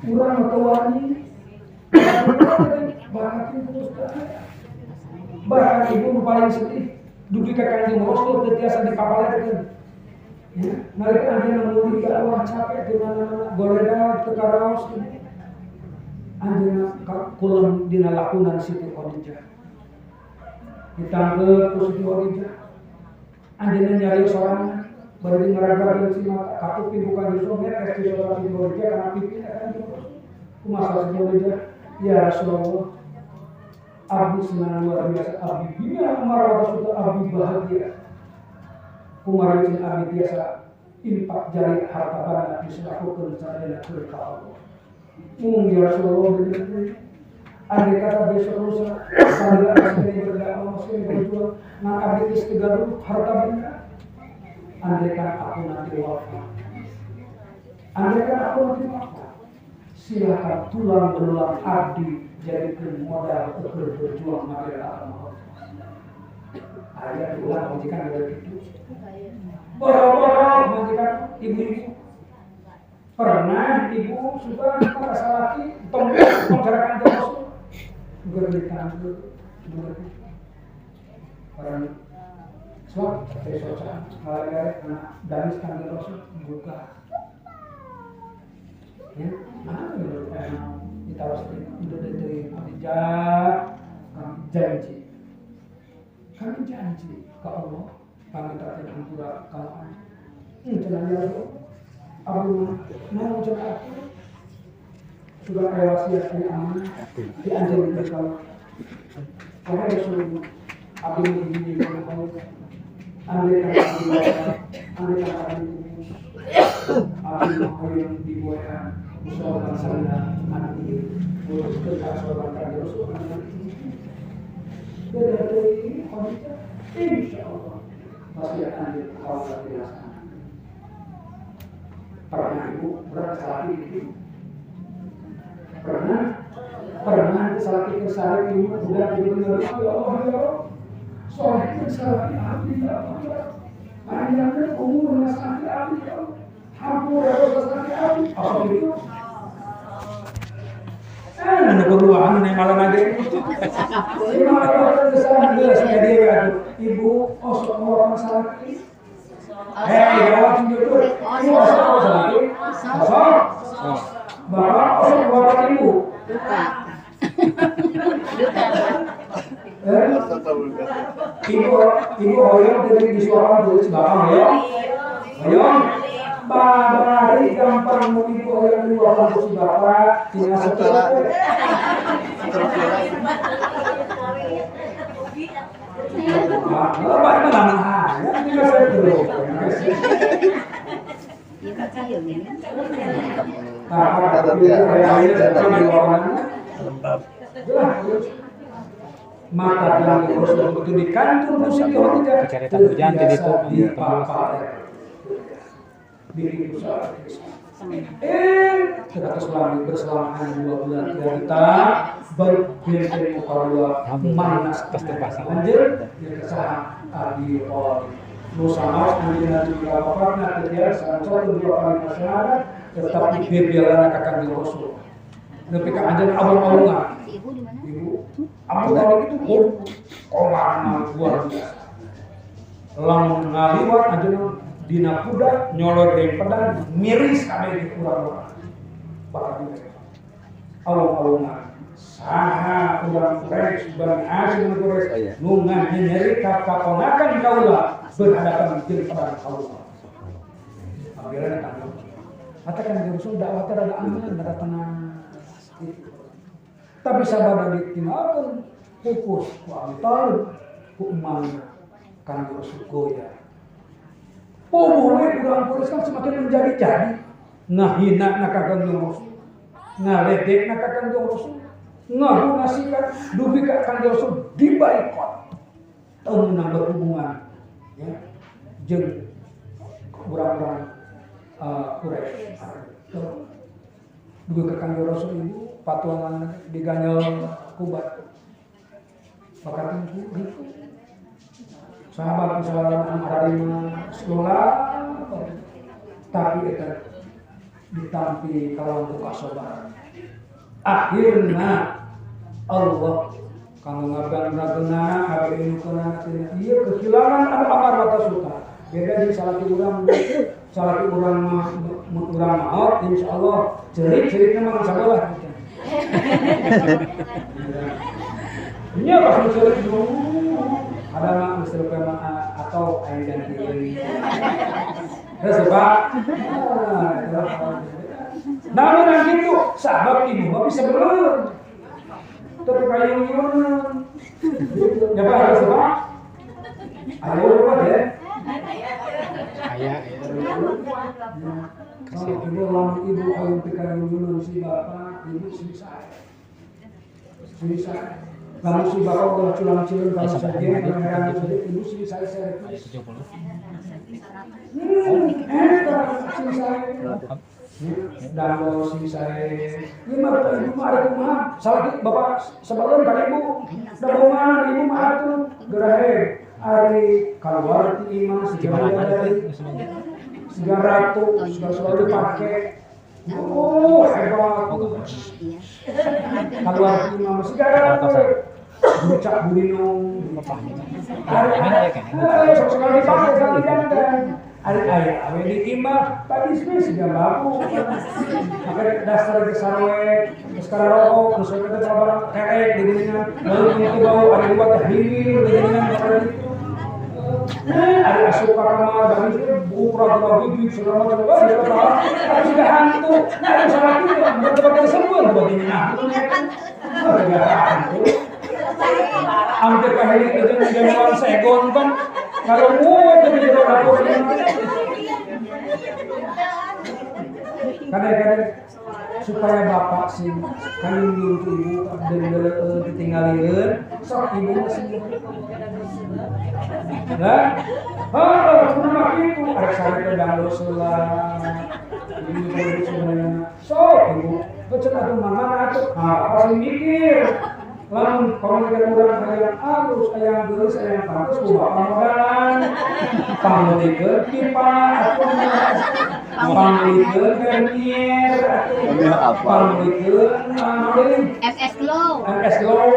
Urang atau wani. Bahkan ibu nu paling sedih dugi ka Kanjeng Rasul teu tiasa dipapalekeun. Ya, nalika anjeunna meuli dakwah capek di mana-mana, goledag teu karaos. Anjeunna kulem dina lakunan Siti Khadijah. Ditangkep ku Siti Khadijah. Anjeunna nyarios sorangan, bari ngaragrageun si mata katuping ku Kanjeng Rasul netes ti sora Siti Khadijah kana pipi Kanjeng Rasul. Kumaha Siti Khadijah? Ya Rasulullah, abdi senang luar biasa, abdi bina marwah sudah abdi bahagia. Kumaha cenah abdi biasa infak jari harta banda disedekahkeun sadayana keur ka Allah. Mung ya Rasulullah andai kata besok lusa salila masih berdakwah masih berjuang ngan abdi geus teu gaduh harta benda. Andaikan aku nanti wafat, andaikan aku nanti wafat, silakan tulang belulang abdi jadikan modal untuk berjuang membela agama Allah. Ayah ulang majikan ada gitu. Boro-boro majikan ibu-ibu. Pernah ibu sudah merasa laki tong tong gerakan terus berita orang suap sampai soca kalau anak danis kanjeng Rasul buka ya mana kita harus udah dari Khadijah kami janji ke Allah kami tak akan hampura kalau cenah ya Allah Abu mau cenah aku sudah aya wasiat yang amanah di anjeun kalau wahai Rasulullah abdi begini kalau andai kata abdi abdi hoyong dibuatkan usahakan sana anak ini urus ke sorban kanjeng Rasul anak ini beda dari Khadijah insyaallah pasti akan dikawal dilaksanakan. Pernah ibu berat salah itu pernah salah itu salah ibu budak ibu ya Allah ya Allah soleh salah abdi ya Allah panjangnya umur salah abdi ya Allah hampura dosa salah abdi apa itu anu berduaan anu malam aja ibu osok orang salah. Hei, jawab jujur. Ibu osok salah. Osok. Bapak osok bapak ibu. Duka. Ibu hoyong dari disuara tulis bapak hoyong. Hoyong. Babari gampang mau ibu hoyong disuara tulis bapak. Tina setelah. Bapak itu lama maka dalam Rasul itu di kantor musik Kecaritan hujan di itu kita selama berselamahan 2 bulan kita berbeda kedua manas terpasang anjir yang kesah Abi Thalib Nusa anjeunna juga bapakna teu biasa satu dua kali masyarakat tetapi bebelana ka Kanjeng Rasul nepi ka anjeun abang-abungan ibu Abu Thalib itu komarna luar biasa lamun ngaliwat anjeunna dina kuda nyolor deui pedang miris kabeh di urang-urang bakal awang-awangan saha urang Quraisy Bani Hashim Quraisy nu nyeri ka kaponakan kaula berhadapan jeung pedang kaula. Apabila kanjeng mata kan Rasul dakwah teh rada aman rada tenang. Tapi sabada ditinggalkeun pupus ku Abu Thalib ku emangna kanjeng Rasul goyah. Puguh we urang Quraisy kan semakin menjadi-jadi. Ngahina na ka Kangjeng Rasul, ngaledek na ka Kangjeng Rasul, ngahunasikan dugi ka Kangjeng Rasul dibaikot. Teu meunang berhubungan ya jeung urang-urang Quraisy. Dugi ka Kangjeng Rasul ibu patuangan diganyel kubat. Bakating gitu. Sahabat misalnya harima sekolah tapi eta ditampi kalau buka sobar. Akhirna Allah kalau ngabang-ngabangna ngabeunkeunana ieu kehilangan anu amar wa tasuka. Beda jeung salaki urang mah mun urang maot insyaallah cerik-cerikna mah sakolah gitu. Nya pas cerik dulu ada mah mesti atau aya ganti. Terus Pak. Namun yang gitu sahabat ibu mah bisa bener. Tapi kayung-yungan. Ya Pak harus Pak. Ayo Pak ya. Aya aya. Kasihan ibu lamun ibu hayang pikayung-yungan si bapak, ibu sing sae. Sing sae. Lamun si bapak ulah culang-cileun kalau saja heran ibu sing sae servis. 70. Sing sae. Dan sing sae. Ieu mah bapak ibu mah ada kumaha? Salah bapak sebelum ka ibu. Da bohongan ibu mah atuh gerahe. Ari kaluar ti imah segala siga ratu segala dipake. Oh, hebat. Kaluar ti imah siga ratu. Bucak bulinung. Ari sok sekali dipake sekali jantan. Ari aya awe di imah tadi we siga babu. Maka dasar ge sarwe, geus kararokok, geus we teh barang kerek di geuningan. Bau itu bau ari buat teh hilir di geuningan bakal itu. Ada asup ka kamar bagi buku gigi segala macam wah ada sudah hantu nah ada salah itu betul-betul semua begini nah hantu hampir kahili itu jalan segon kan kalau muat jadi jero dapur kadang-kadang supaya bapak sih kayung ku ibu dan ditinggalin sok ibu sih nah oh kumaha kitu arek sare teh dangdut seula ibu sebenarnya sok ibu cenah atuh mana atuh ah pasti mikir lamun komunikan urang hayang alus hayang geus hayang pantes ku bapak modalan pangmeulikeun pipa atuh pangmeulikeun vernier atuh pangmeulikeun MS Glow MS Glow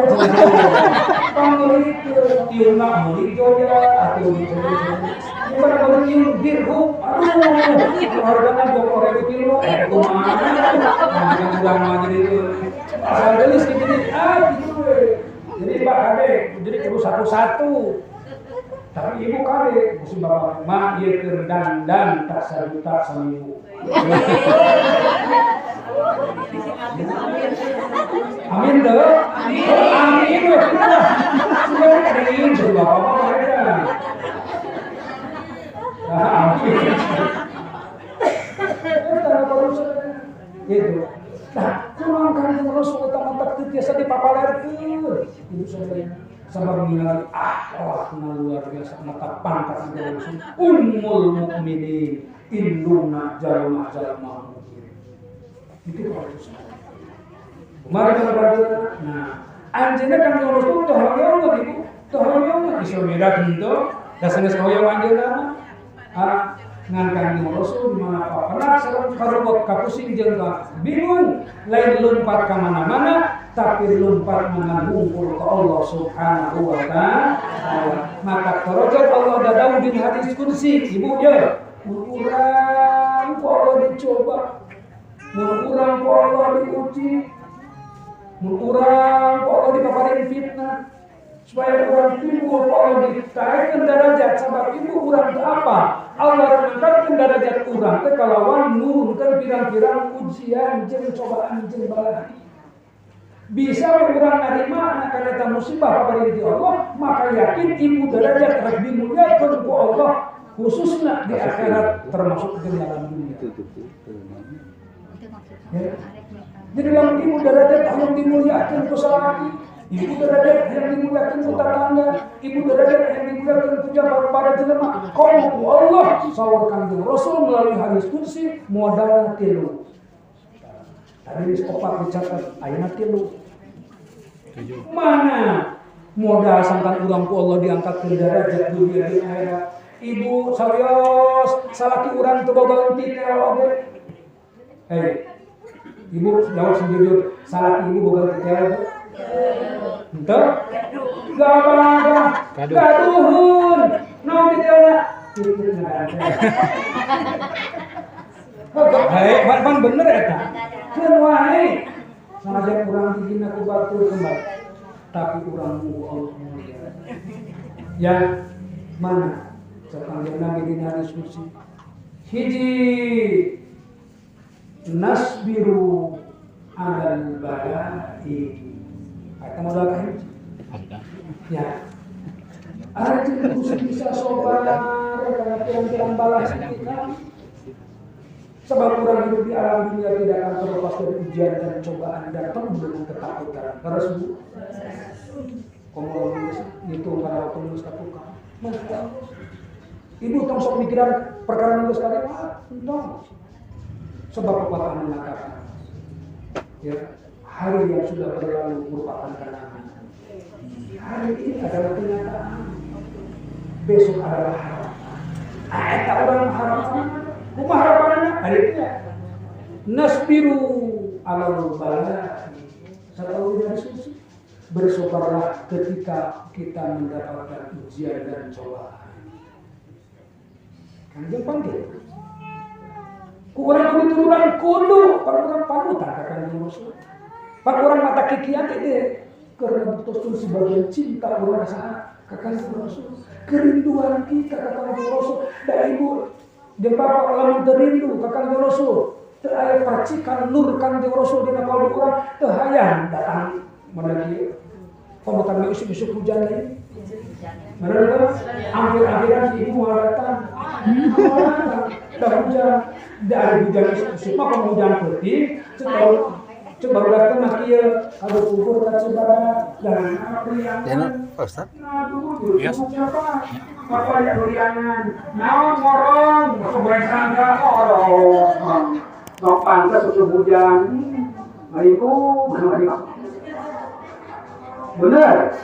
pangmeulikeun tiungna meuli Jogja atuh gimana kalau tiung dirhub aduh hargana 20.000 kilo kumaha urang mah jadi itu asal geus gitu ah gitu jadi Pak Kade jadi kudu satu-satu tapi ibu kade musim bapak mah ieu keur dandan tak sajuta saminggu. Amin deh. Amin we kitu. Sudah kadieu bapak mah mereka. Amin. Gitu. Nah, kurang Kangjeng Rasul eta mah teu tiasa dipapalerkeun. Ibu sadaya sabab ningali akhlakna luar biasa mata pangkat Kangjeng Rasul ummul mukminin indungna jalma-jalma mukmin. Itu kalau mari kita berdoa. Nah, anjeunna Kangjeng Rasul teh hoyong ibu, teh hoyong iso beda henteu, da sanes hoyong anjeunna mah. Ah, ngan Kangjeng Rasul di mana pernah sareng karobot kapusing jeung bingung lain lompat ka mana-mana tapi lompat mengan hungkul ke Allah Subhanahu wa taala. Maka torojot Allah dadau di hadis kursi ibu ya mun urang ku Allah dicoba, mun urang ku Allah diuji, mun urang ku Allah dipaparin fitnah supaya urang timbul ku Allah ditaekkeun derajat sabab ibu urang teu apa Allah ngangkatkeun derajat urang teh kalawan nurunkeun pirang-pirang ujian jeung cobaan jeung bala. Bisa urang narima kana eta musibah paparin ti Allah maka yakin ibu derajat rek dimuliakeun ku Allah Khususnya di akhirat termasuk di dalam dunia. Ya. Jadi lamun ibu derajat yang dimuliakan ku salaki, ibu derajat yang dimuliakan ku tetangga, ibu derajat yang dimuliakan ku jabar pada jelema. Komo ku Allah saur Kanjeng Rasul melalui hadis qudsi modalna tilu. Tadi geus opat dicatat ayeuna tilu. Mana modal sangkan urang ku Allah diangkat ke derajat dunia di akhirat. Ibu serius salaki urang teu boga titel oge. Hei, ibu jawab sejujur, salaki ibu boga titel henteu? Gak gaduhun. Naon titelna? Titel hei, pan bener eta. Keun wae. Sanajan urang dihina ku batur kembali, tapi urang nunggu Allah mulia. Ya, mana? Kanjeng Nabi dina diskusi. Hiji nasbiru alal bala'i. Eta modal ka hiji. Ya. Arti kudu bisa sabar karena pirang-pirang balas kita. Sebab orang hidup di alam dunia tidak akan terlepas dari ujian dan cobaan dan penuh dengan ketakutan. Harus bu. Komo ngitung pada waktu lulus ka tukang. Ibu tong sok mikiran perkara lulus kali mah entong. Sebab pepatah mengatakan, ya, hari yang sudah berlalu merupakan kenangan. Hari ini adalah kenyataan. Besok adalah harapan. Eta urang harapan. Kumaha harapanna? Hari ini. Nasbiru alal bala. Satu dari suci. Bersabarlah ketika kita mendapatkan ujian dan cobaan. Kanjeng panggil. Ku urang kudu turunan kudu, pan urang panutan ka Kanjeng Rasul. Pan urang mata kikian teh karena betul sebagian cinta urang saha ka Kanjeng Rasul. Kerinduan kita ka Kanjeng Rasul. Da ibu jeung bapak lamun teu rindu ka Kanjeng Rasul, teu aya percikan nur Kanjeng Rasul dina kalbu urang, teu hayang datang mana kieu. Komo kami usuk-usuk hujan lagi. Mana akhir-akhiran si ibu mau datang. Dah hujan, dah ada hujan usuk-usuk mah kalau hujan putih, cek baru datang mah kieu, aduh kubur ka Cibadak, dan Ya, Pak Ustaz. Aduh, siapa? Apa ya duriangan? Naon ngorong, goreng sangka ngorong. Sok pantes usuk hujan. Ibu, bener.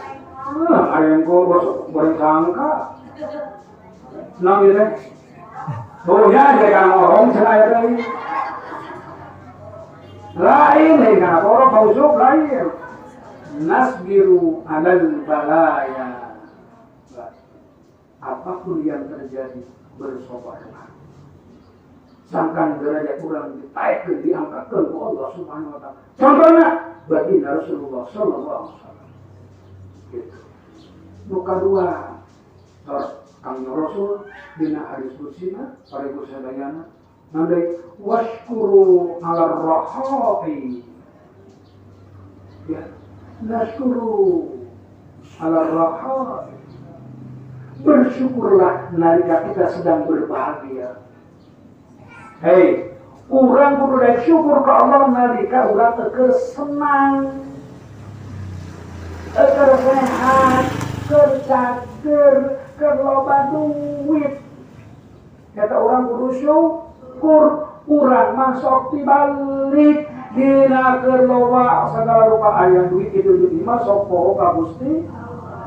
Ada yang goreng sangka. Nang ieu teh. Oh ya, dia ngorong cenah aya teh. Lain deui kana borong pausuk lain. Nasbiru alal balaya. Apapun yang terjadi bersabarlah. Sangkan derajat urang ditaikkeun diangkatkeun ku Allah Subhanahu wa taala. Contohna baginda Rasulullah sallallahu alaihi wasallam. Gitu. Nu kadua, Kanjeng Rasul dina hadis kudsina pariku sadayana nandai washkuru ala rahai. Ya, nashkuru ala rahai. Bersyukurlah nalika kita sedang berbahagia. Hei, urang kudu daek syukur ka Allah nalika urang teu senang, keur sehat, keur cager, keur loba duit. Kata urang kudu syukur, urang mah sok tibalik dina keur loba sagala rupa aya duit itu duit mah sok poho ka Gusti.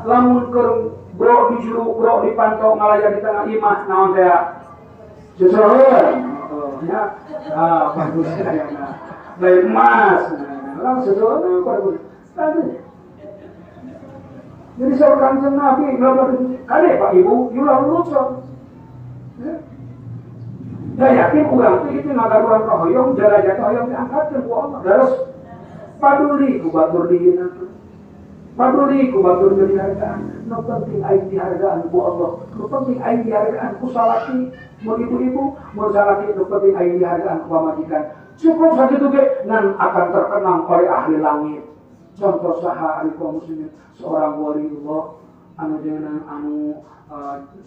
Lamun keur bro di juru, bro di pantau ngalaya di tengah imah naon teh? Sesuai. Ya, ah bagus ya. Lain emas. Langsung sesuai bagus. Tadi. Jadi seorang kanjeng Nabi kade Pak Ibu, yulah lucu. Ya yakin urang teh itu ngagaruan ka hoyong, derajat hoyong diangkatkeun ku Allah. Terus paduli ku batur dihinakeun. Paduli ku batur dihargaan. Nu penting aing dihargaan ku Allah. Nu penting aing dihargaan ku salaki, mun ibu-ibu, mun salaki nu penting aing dihargaan ku pamajikan. Cukup sakitu ge ngan akan terkenang oleh ahli langit. Contoh saha ari kaum muslimin, seorang waliullah anu jenengan anu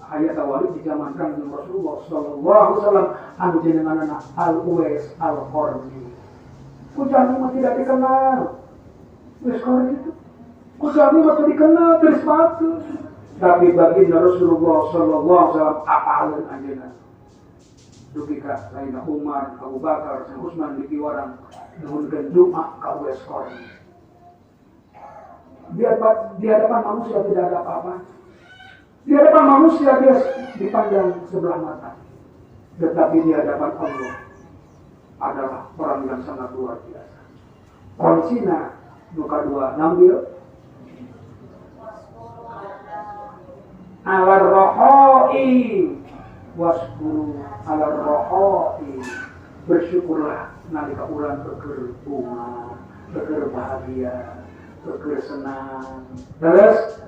aya wali di zaman Kangjeng Rasulullah sallallahu alaihi wasallam anu jenenganna Al Uwais Al Qarni. Ku jalmi mah tidak dikenal. Uwais Qarni itu ku jalmi mah teu dikenal teu disebutkeun. Tapi baginda Rasulullah sallallahu alaihi wasallam apaleun anjeunna. Dugi ka Sayyidina Umar, Abu Bakar, Sayyidina Utsman dipiwarang nuhunkeun doa ka Uwais Qarni. Di hadapan manusia tidak ada apa-apa. Di hadapan manusia dia dipandang sebelah mata. Tetapi di hadapan Allah adalah orang yang sangat luar biasa. Kuncina muka dua ngambil alar rohoi wasburu alar rohoi, bersyukurlah nalika urang keur bunga, keur bahagia, keur senang. Terus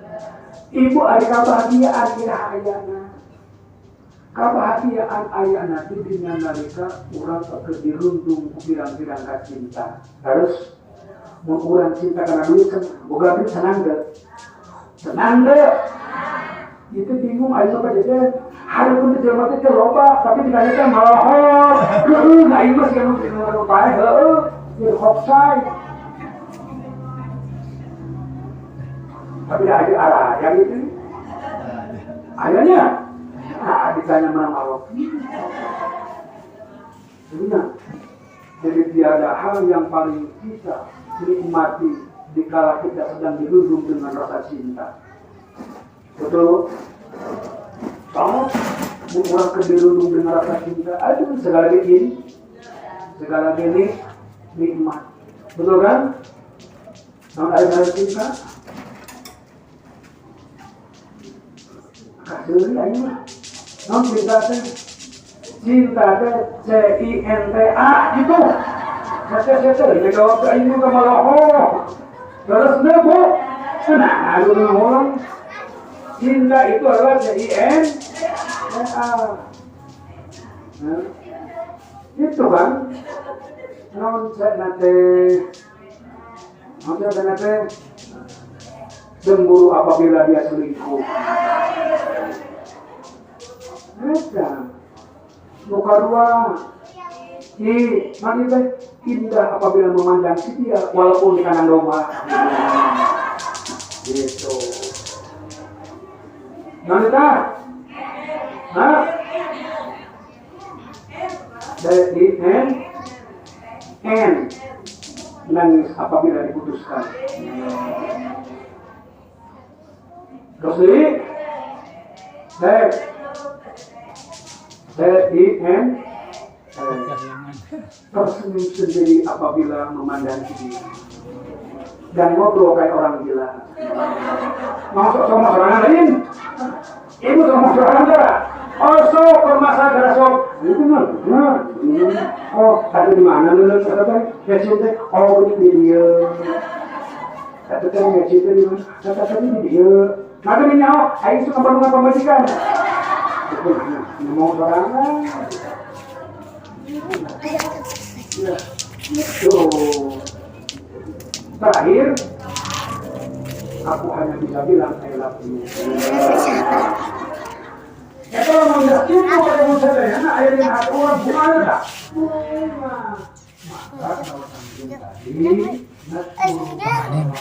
ibu ari kabahagiaan iraha ayana. Kabahagiaan ayana di dina nalika urang keur dirundung ku pirang-pirang kacinta. Terus mun urang cinta kana duit boga duit senang teu? Senang teu? Itu bingung aing mah jajan. Hareupeun teh jelema teh loba tapi ditanya teh malohor. Heueuh aing mah siga nu paeh heueuh jeung offside. Tapi ada arah yang itu ayahnya nah, ditanya menang Allah. Nah, jadi tiada hal yang paling kita nikmati dikala kita sedang dirundung dengan rasa cinta. Betul? Kamu orang kedirundung dengan rasa cinta, aduh segala gini, segala gini nikmat. Betul kan? Kalau ada rasa cinta, kasih aing mah. Non cinta teh, cinta teh C I N T A gitu. Saya ini jawab ke aing mah ka maloho. Terus teu Bu. Nah, aduh ngomong. Cinta itu adalah C I N T A. Nah, itu kan. Non nate. Non nate. Cemburu apabila dia selingkuh. Eta. Muka dua. I, mana teh indah apabila memandang si dia walaupun di kanan domba. Gitu. Mana teh? Hah? D I N N. Nangis apabila diputuskan. Terus D D I N tersenyum sendiri apabila memandang dia dan ngobrol kayak orang gila. Masuk sama orang lain, ibu sama orang gila. Oh sok permasalahan gara sok. Itu mah, oh tadi di mana lu kata teh? Ya cinta, oh ini di dia. Kata teh ya cinta di mana? Kata tadi di dia. Maka nyaho, aing suka bandungan pamajikan. Ngomong sorangan. Ya. Tuh. Terakhir, aku hanya bisa bilang I love you. Ya kalau mau jelas itu kalau mau saya akhirnya aku orang bunga ada. Bunga. Maka kalau tadi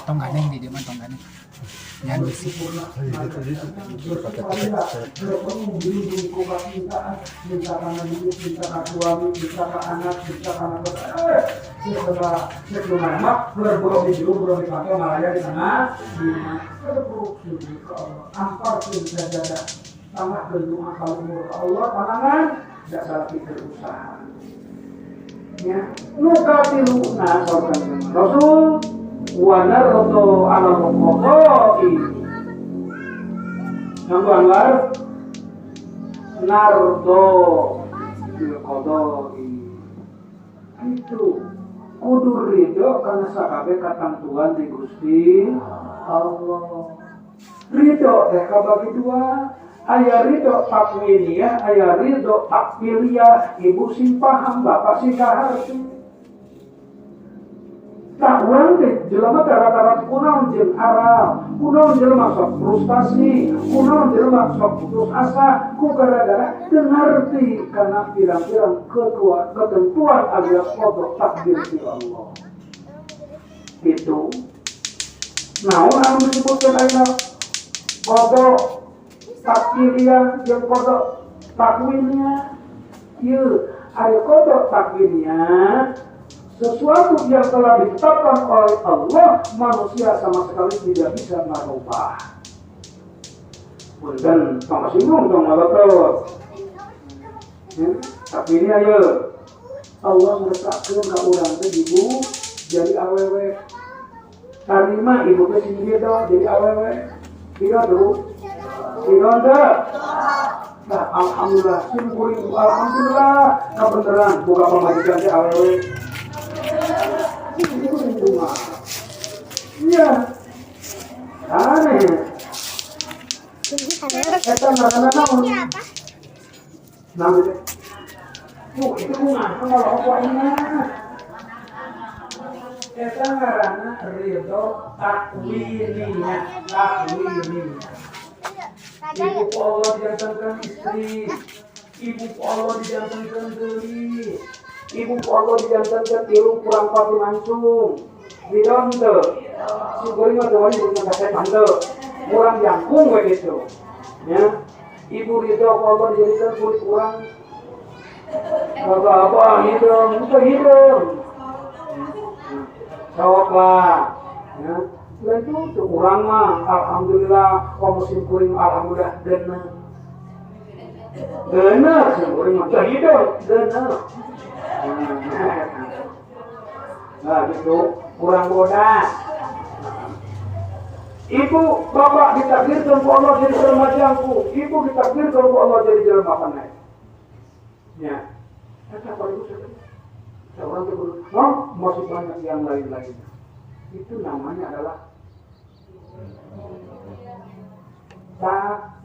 Tong ganeng di dia mah tong ganeng. Jangan besi. Rasul wa nardo ala qada'i. Nanggo Anwar nardo bil qada'i. Itu kudu ridho kana sakabeh katentuan di Gusti Allah. Ridho teh kabagi dua. Aya ridho takwiniyah, aya ridho takwiliyah. Ibu sing paham, bapak sing kaharti. Tak urang teh jelema teh rata-rata kunaon jeung aral. Kunaon jelema sok frustasi, kunaon jelema sok putus asa, ku gara-gara teu ngarti kana pirang-pirang ketentuan alias qada takdir ti Allah. Itu. Naon anu disebutkeun ayeuna qada takdiriyah jeung qada takwinnya. Ieu ari qada takwinnya sesuatu yang telah ditetapkan oleh Allah, manusia sama sekali tidak bisa merubah. Punten, tong singgung tong ngalotot. Ya, tapi ini ayo Allah ngeresakkeun ka urang teh ibu jadi awewe. Tarima ibu teh sing ridho jadi awewe. Ridho tuh. Ridho teu? Nah, alhamdulillah, syukur alhamdulillah kabeneran boga pamajikan teh awewe. Iya, aneh. Eta ngaranna naon? Naon teh? Itu kumaha kalau ayeuna? Eta ngaranna ridho takwiniyah, takwiniyah. Ibu Allah dijantankan istri, ibu Allah dijantankan geulis, ibu Allah dijantankan tilu kurang pati mancung. Ridho teu? Si goreng mah teu wani bukan kasetan teu. Kurang jangkung we gitu. Ya. Ibu ridho ku Allah dijadikan kulit kurang apa hidung, teu hidung. Sok lah. Ya. Lain itu kurang mah alhamdulillah komo sim kuring alhamdulillah geuneuh. Geuneuh sim kuring mah teu hidung, geuneuh. Nah gitu, kurang bodas. Ibu, bapak ditakdirkan ku Allah jadi jelema jangkung. Ibu ditakdirkan ku Allah jadi jelema panai. Ya, eta paling usah. Seorang itu, oh, masih banyak yang lain-lainnya. Itu namanya adalah takwiniyah.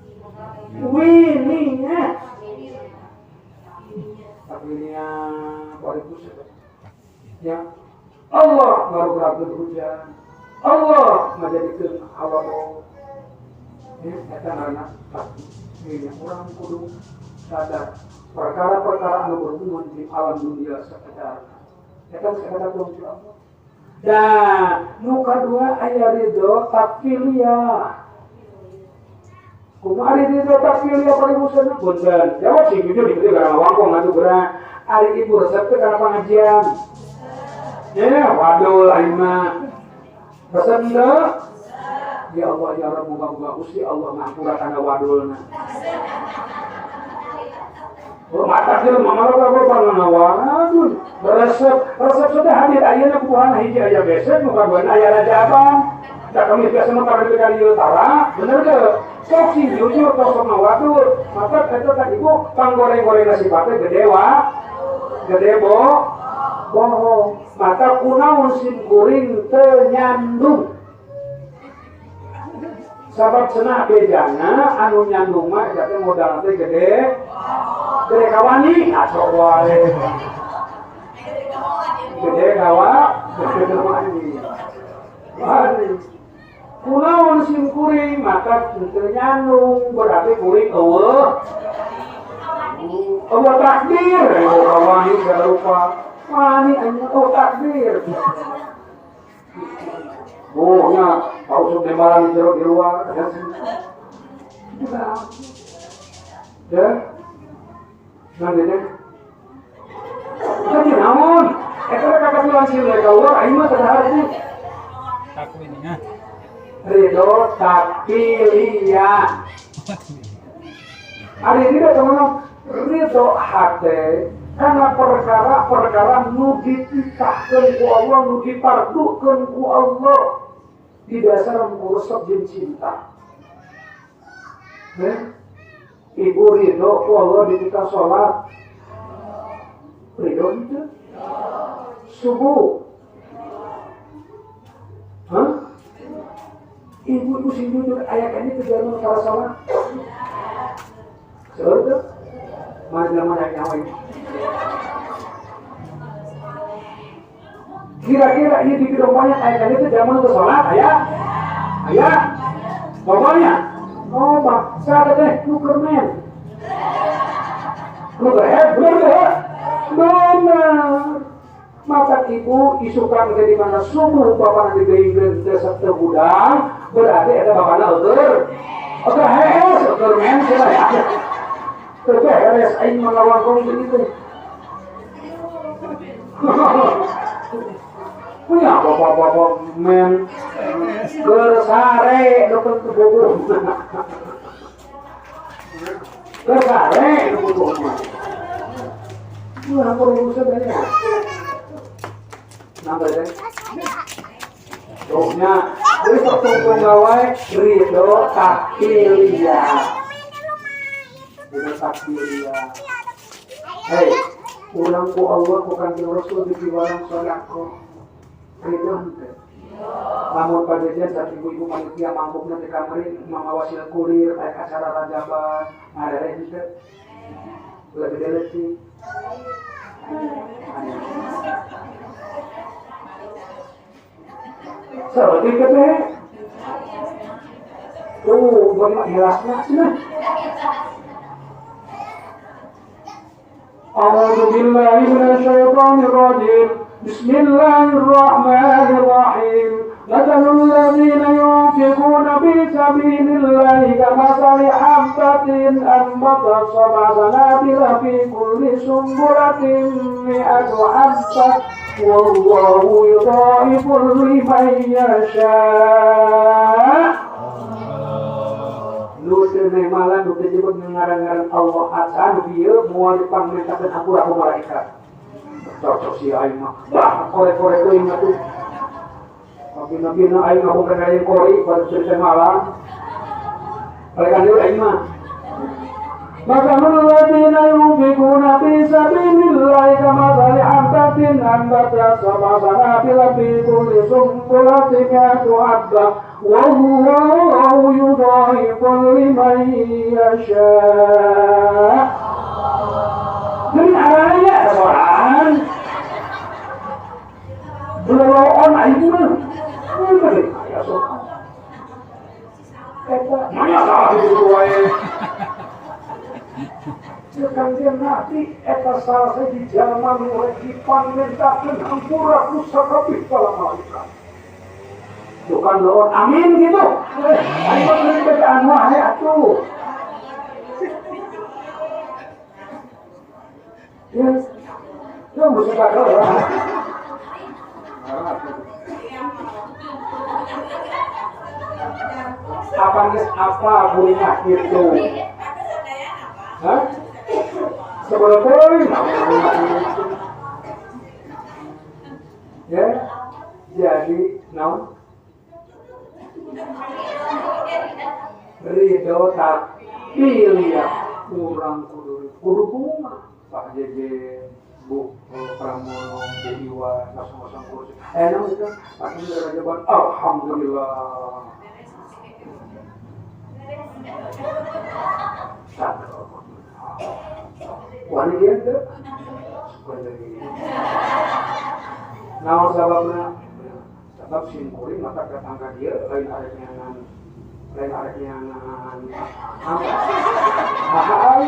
Takwiniyah paling usah. Ya. Allah ngarugragkeun hujan, Allah ngajadikeun hawa bau. Ya, eta ngaranna takwiniyah. Urang kudu sadar perkara-perkara anu berhubungan di alam dunia sekedarna. Eta sakadar ti Allah. Dan nu kadua aya ridho takfiliyah. Kumaha ari ridho takfiliyah paribusana? Punten. Jawab sing jujur dieu gara wangkong atuh geura. Ari ibu resep teh kana pangajian. Ya, waduh aing mah. Resep teu? Ya Allah ya Rabb muga-muga Gusti Allah ngapura kana wadulna. Oh, mata teh mama apa pangawadul. Resep, resep sudah hadir ayeuna kumaha hiji aya besek muka buan aya rajaban. Da kami biasa mah kabeh kali ieu tara, bener teu? Sok sing jujur tong sok ngawadul. Maka eta tadi ibu panggoreng-gorengna sifatna gede wa. Gede bo. Bohong. Maka kunaon sim kuring teu nyandung. Sabab cenah bejana anu nyandung mah eta teh modal teh gede. Gede kawani asok wae. Gede kawa, gede kawani. Wani. Kunaon sim kuring maka teu nyandung berarti kuring eueuh. Eueuh takdir, eueuh kawani segala rupa. Wani anu oh takdir. Oh nya, pausuk nembalan jeruk di luar ada sih. Ya. Nah gitu. Tapi naon? Eta kakak bilang sih mereka luar aing mah teu harti. Takwinnya. Ridho takfiliyah. Ari ridho teman-teman, ridho hate karena perkara-perkara nu dititahkeun ku Allah, nu dipardukeun ku Allah di dasar ku resep jeung cinta. Ibu ridho ku Allah dititah sholat. Ridho itu? Subuh. Hah? Ibu-ibu sing jujur aya kene teu jalan cara sholat. Seueur teu? Mana nyawa ini. Kira-kira ini di bidang banyak ayat itu zaman untuk sholat, ayah, ayah. Pokoknya, oh pak, saya teh nuker men. Nuker bener teh, bener. Maka ibu isukan ke di mana subuh bapak nanti geuing desa teu hudang, berarti eta bapana eueur. Eueur hees, eueur men cenah ya. Teu beres aing mah ngawangkong begitu. Punya bapak-bapak men keur sare nu teu bogoh. Keur sare nu bogoh mah. Ulah perlu sebenarnya. Nambah deh. Tuhnya, jadi sok tungtung gawe ridho takbilia. Ridho takbilia. Hei, urang ku Allah ku Kanjeng Rasul dipiwarang sedekah. Ridho henteu. Lamun pajajan saat ibu-ibu panitia mangkukna di kamari mangawasil kurir aya acara rajaban ngarere henteu. Ulah gede leutik. Seperti itu tuh bagaimana ikhlasnya cenah. A'udzu billahi minasyaitonir rajim. Bismillahirrahmanirrahim. Mathalul ladzina yunfiquna fi sabilillahi kamathali habbatin anbatat sab'a sanabila fi kulli sunbulatin mi'atu habbah. Wallahu yudha'ifu liman yasha. Nu teu malan nu teu nyebut ngaran-ngaran Allah acan ieu moal dipangmentakeun hampura ku malaikat. Cocok si aing mah. Bah kore-kore teuing atuh. Nabi-nabi aing ngabungkeun aing kori pada cerita malam. Balikan deui aing mah. Mathalul ladzina yunfiquna fi sabilillahi kamathali habbatin anbatat sab'a sanabila fi kulli sunbulatin mi'atu habbah wallahu yudha'ifu liman yasha. Jadi araya saboran. Beloloon aing mah. Aya sok. Eta maya salah kitu wae. Kanjeng Nabi eta salah sahiji jalma nu rek dipangmentakeun hampura ku sakabeh para malaikat. Bukan lawan amin gitu. Aing mah bener bacaan wae atuh. Ya, ya mesti bakal lah. Apa geus apa bunyinya gitu. Hah? Seberapa ya, jadi naon ridho takbilia kurang kudu kudu bunga Pak Jeje Bu Pramono Bu Iwa langsung kursi enak itu Pak Jeje alhamdulillah. Wani dia tu, naon sababna? Sabab simkuring mata datang ka dieu lain arek nyangan, lain arek nyangan. Apa?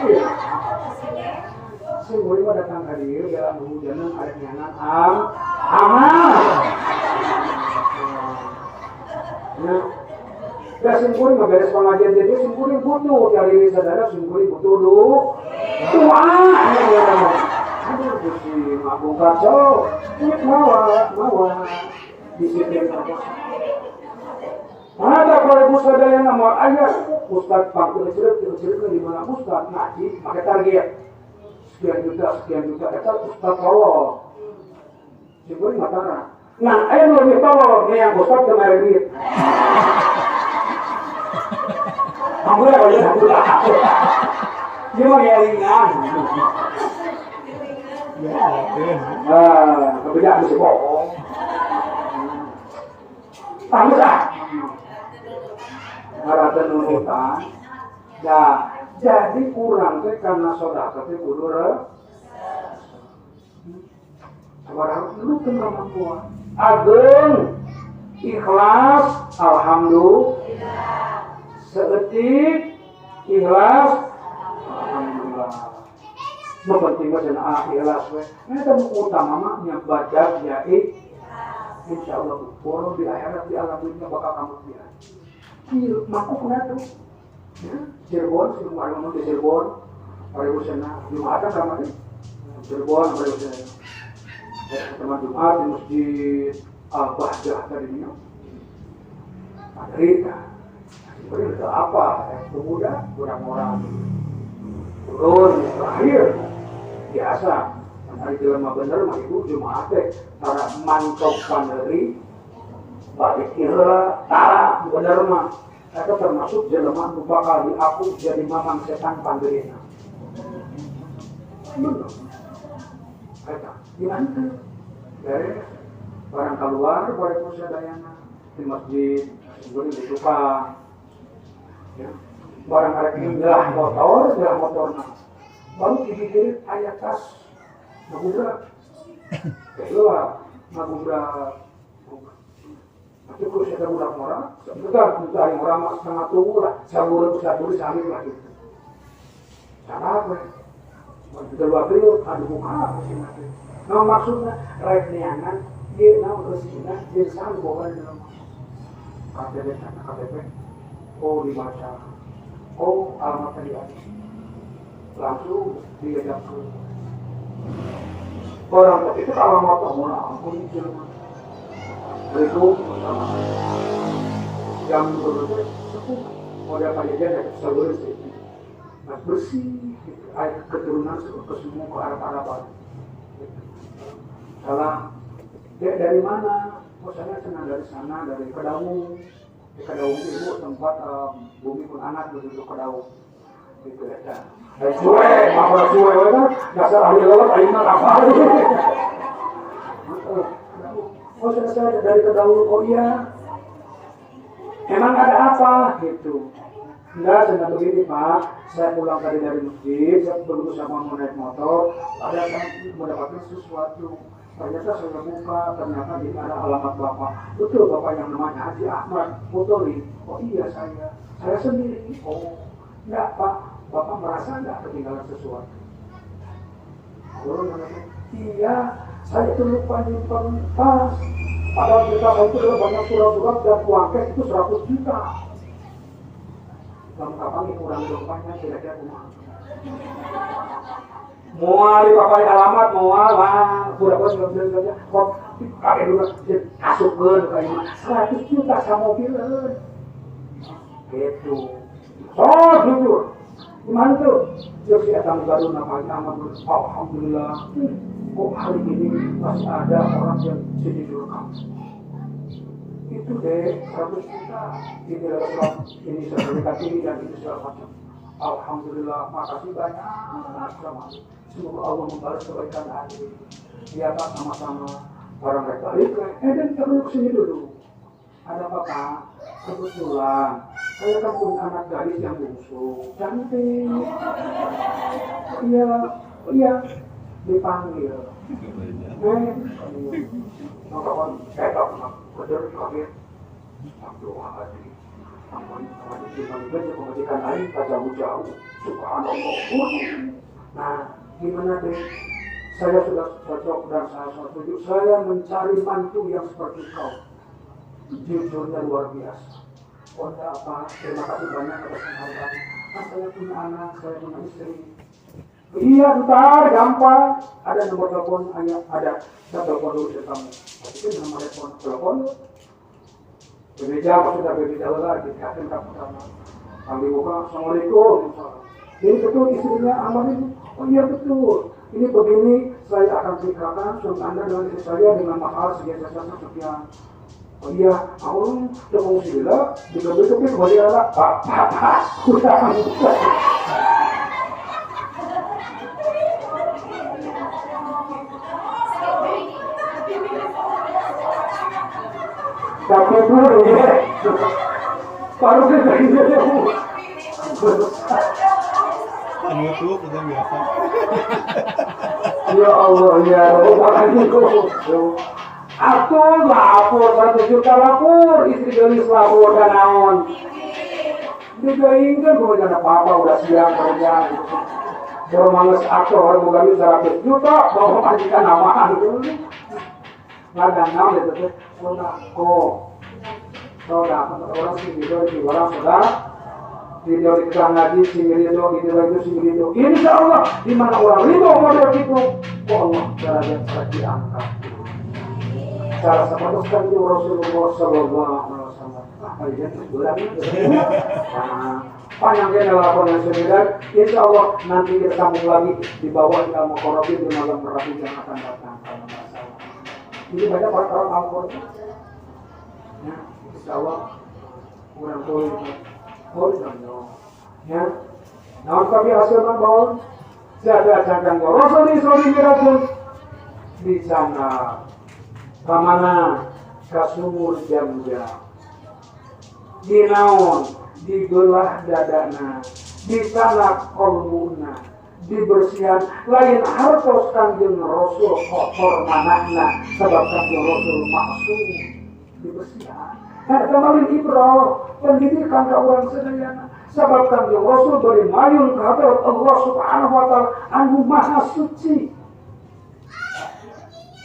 Simkuring mah datang ka dieu dalam hujanan arek nyangan am amal. Nah, ya simkuring mah beres pengajian jadi simkuring butuh cari sadara simkuring butuh lu. Doa, aduh Gusti mabung kacau, mawa, mawa, disiplin apa? Ada kalau ibu sadaya nama ayah, Ustad pangku kecil di mana Ustad ngaji, pakai target sekian juta, eta Ustad tolol, simkuring matara. Nah, ayah lebih tolol, nih yang Ustad kemarin duit. Hampura kalau dia hampura. Dia mah ngelingan. Ya, kemudian mesti bohong. Tahu dah. Ngaraten nurutan. Ya, jadi kurang teh karena sedekah teh kudu sabaraha nu teu kemampuan. Agung, ikhlas, alhamdulillah. Seetik ikhlas. Alhamdulillah. Nu penting mah cenah ikhlas we. Eta nu utama mah nya baca ya insyaallah bolong di akhirat di alam dunia bakal kamu dia. Ieu mangkukna tuh. Ya, Cirebon, sing ngomong di Cirebon. Paribusana Jumatan kamari. Cirebon paribusana. Teman Jumat di Masjid Al-Bahjah tadi nya. Cerita. Sebenarnya apa? Pemuda kurang orang. Turun terakhir biasa. Hari jelema bener mah ibu Jumat teh tara mantop panderi balik heula tara bener mah. Eta termasuk jelema nu bakal diaku jadi mamang setan panderina. Bener. Eta gimana teh? Beres barang keluar boleh sadayana di masjid boleh di tukang. Ya. Barang arek nyelah motor, nyelah motorna. Baru dipikir aya tas ngagubrak. Heula ngagubrak. Tapi kalau saya budak mora, bukan budak mora mah setengah tunggu lah, sabureun saburi sami lah gitu. Salah we. Mun luar krieu adu buka mesin teh. Nah maksudna rek neangan ieu naon eusina jeung saha boga di dalam KTP KTP. Oh dibaca. Oh alamatnya di atas. Langsung diajak ke orang itu alamat Allah ampun jelema. Berikut jam berapa sepuh modal pajajan ya seluruh itu. Nah, bersih gitu. Air keturunan ke semua ke Arab-Araban. Gitu. Salah dia dari mana? Oh saya senang dari sana dari Kedaung. Di Kedaung ibu tempat bumi pun anak begitu Kedaung. Gitu ya. Suwe, apa suwe kan? Dasar ahli laut, ahli apa? Oh saya dari Kedaung, oh iya. Emang ada apa? Gitu. Enggak, saya begini Pak. Saya pulang tadi dari masjid, saya begitu sama mau naik motor, ada saya mendapatkan sesuatu. Ternyata saya buka, ternyata di ada alamat Bapak. Betul Bapak yang namanya Haji Ahmad Mutoli. Oh iya saya sendiri. Oh, enggak Pak. Bapak merasa enggak ketinggalan sesuatu? Guru mengatakan, iya, saya itu lupa nyimpen tas. Padahal kita itu adalah banyak surat-surat dan uang cash itu 100 juta. Kamu kapan kurang dompetnya kira-kira kumaha? Moal di papai alamat moal wah pura-pura saja kok kakek dulu asupkeun ka imah 100 juta samobileun. Gitu. Oh, jujur. Gimana tuh? Terus si Etang baru namanya Ahmad, alhamdulillah. Kok hari ini masih ada orang yang sejujur kamu. Itu deh 100 juta. Ini adalah surat, ini sertifikat ini dan ini segala macam. Alhamdulillah, makasih banyak sama. Semoga Allah membalas kebaikan hari. Ya Pak, sama-sama. Orang mereka balik, dan terus sini dulu. Ada apa Pak? Kebetulan saya kan punya anak gadis yang bungsu, cantik. Iya, iya, dipanggil. Maka kan saya tak pernah keder kaget. Astagfirullahaladzim. Ampun, tiba-tiba pemajikan lain tak jauh-jauh. Subhanallah. Nah, gimana deh? Saya sudah cocok dan saya setuju. Saya mencari mantu yang seperti kau. Jujurnya luar biasa. Oh enggak apa, terima kasih banyak atas penghargaan. Ah, saya punya anak, saya punya istri. Iya, ntar gampang. Ada nomor telepon ayah, ada. Saya telepon dulu dari kamu. Itu nomor telepon. Berbeda, sudah berbeda lagi. Kapan kamu sama? Kami buka, assalamualaikum. Ini betul istrinya Ahmad ini. Oh iya betul. Ini begini, saya akan ceritakan suami Anda dengan istri saya dengan mahal sekian sekian sekian. Oh iya, aku tepung sila, digebek-gebek kembali ala, pak, pak, pak, kurang. Tapi pun ya, baru kita ini. Penutup udah biasa. Ya Allah ya, aku lapor 1 juta lapor, istri gelis lapor dan naon. Digaingkeun kumaha jangan apa-apa udah siang kerja gitu. Bermanges aktor orang boga duit 100 juta bawa majikan namaan gitu. Ngadang naon eta teh sodako. Sodako orang sing ridho di orang sudah ridho di tukang ngaji sing ridho gitu lagi sing ridho. Insya Allah di mana orang ridho model gitu, kok Allah derajat saya diangkat. Cara seperti kanjeng Rasulullah sallallahu alaihi wasallam. Ah, kalian terus. Nah, panjang dia laporan sembilan. Insya Allah nanti kita sambung lagi di bawah di Al-Muqarrabin di malam Rabu yang akan datang kalau nggak salah. Ini banyak orang-orang Al-Qur'an. Ya, insya Allah kurang boleh. Boleh ya. Nah, tapi hasilnya bahwa jaga jaga Rasul Isra Mi'raj di sana. Kamana ka sumur Jam-Jam. Dinaon dibelah dadana, disanak kolbuna, dibersihan lain hartos Kanjeng Rasul kotor manahna sebab Kanjeng Rasul maksum dibersihan. Nah, kemarin ibroh pendidikan ka urang sadayana sebab Kanjeng Rasul bari mayun ka hadirat Allah Subhanahu wa taala anu maha suci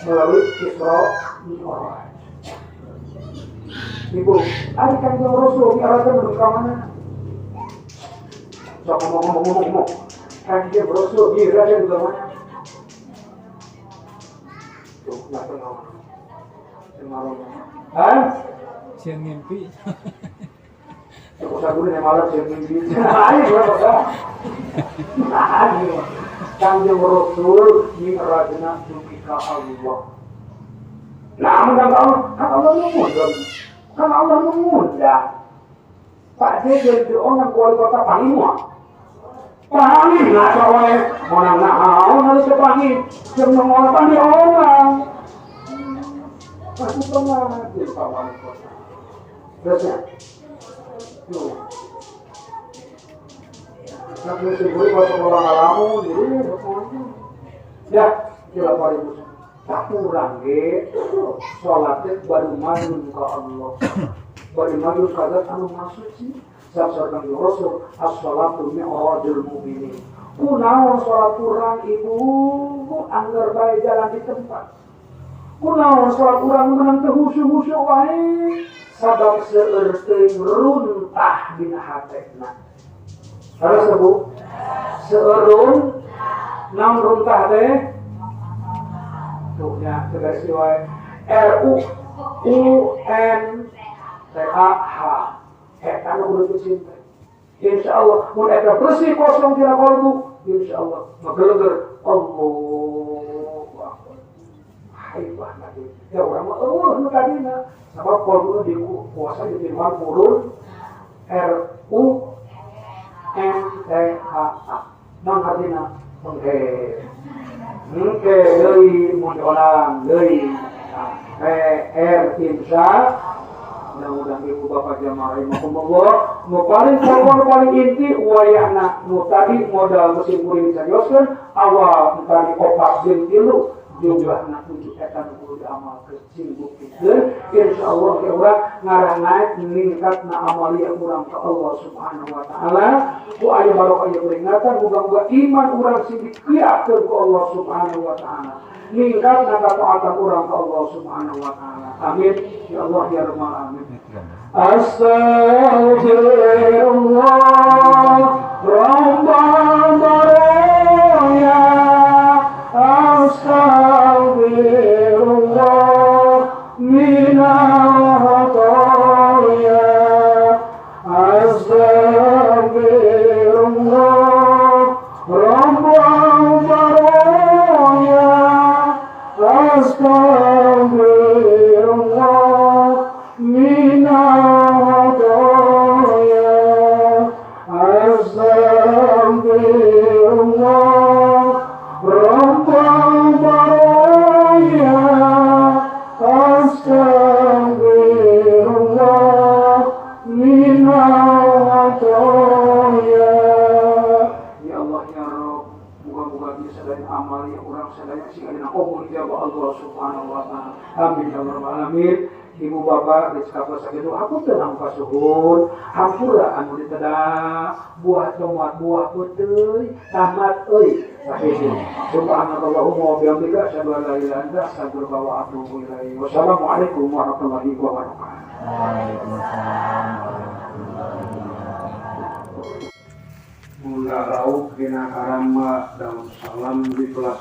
melalui Isra Mi'raj. Ibu, ari Kanjeng Rasul mi'raj menuju ka mana? Sok ngomong. Kanjeng Rasul mi'raj menuju ka mana? Tuh, nggak tahu. Hah? Siang mimpi. Sok usah guru nih malam siang mimpi. Ayo, gua ayo. Kanjeng Rasul mi'rajna dugi ka Allah. Nah, undang Allah, kan Allah mengundang. Kan Allah mengundang. Pak D jadi orang wali kota Panglima. Panglima ngaco wae, monang naon harus ke Panglima. Jeung nongol pan di orang. Pasti pernah jadi Pak Wali Kota. Terus ya? Tuh. Nah, musim buri buat orang ngalamu, jadi ya, kira ribu. Tak kurang ge, sholatnya baru mayun ke Allah, baru mayun ke Allah, anu maksud sih. Sebab surga Rasul, as-sholatu mi'rajul mu'minin. Kunaon sholat kurang ibu, anggar bae jalan di tempat. Kunaon sholat kurang menang teu husu-husu wae, sabab seueur teuing runtah dina hatena. Harus Bu, seueur naon runtah teh? Tuh ya, tegas wae. R U U N T A H. Eta nu kudu dicinta. Insyaallah mun eta bersih kosong tina kalbu, insyaallah mageleger Allahu akbar. Haibah nabi. Ya urang mah eueuh nu tadina. Sabab kalbu dikuasa di firman purun R U N T H A. Nang artina penghe. Engke deui mun orang deui. PR insya mudah-mudahan ibu bapak jamaah rahimakumullah nu paling pokok paling inti wayahna nu tadi modal musim kuring serioskeun awal nu tadi opat jeung tilu jumlahna 7 eta nu kudu diamalkeun sing buktikeun insyaallah ke urang ngarah naik ningkatna amaliah urang ka Allah Subhanahu wa taala ku aya barokah ieu peringatan muga-muga iman urang sing dikiatkeun ku Allah Subhanahu wa taala ningkatna ketaatan urang ka Allah Subhanahu wa taala. Amin ya Allah ya Rabbal alamin. Astaghfirullah Rabbal baraya astaghfirullah minal khataya astaghfirullah Rabbal baraya astaghfirullah minal khataya astaghfirullah. abdi sadaya, amaliah urang sadaya sing dina qabul ijabah Allah Subhanahu wa taala. Amin ya rabbal alamin. Ibu bapak geus kapal sakitu, hapunten anu kasuhun, hampura anu diteda buah tomat buah peuteuy tamat euy. Sakitu. Subhanakallahumma wa bihamdika, asyhadu an la ilaha illa anta, astaghfiruka wa atubu ilaik. Wassalamualaikum warahmatullahi wabarakatuh. Waalaikumsalam warahmatullahi wabarakatuh. Bunda raup dina karamba daun salam di pelas.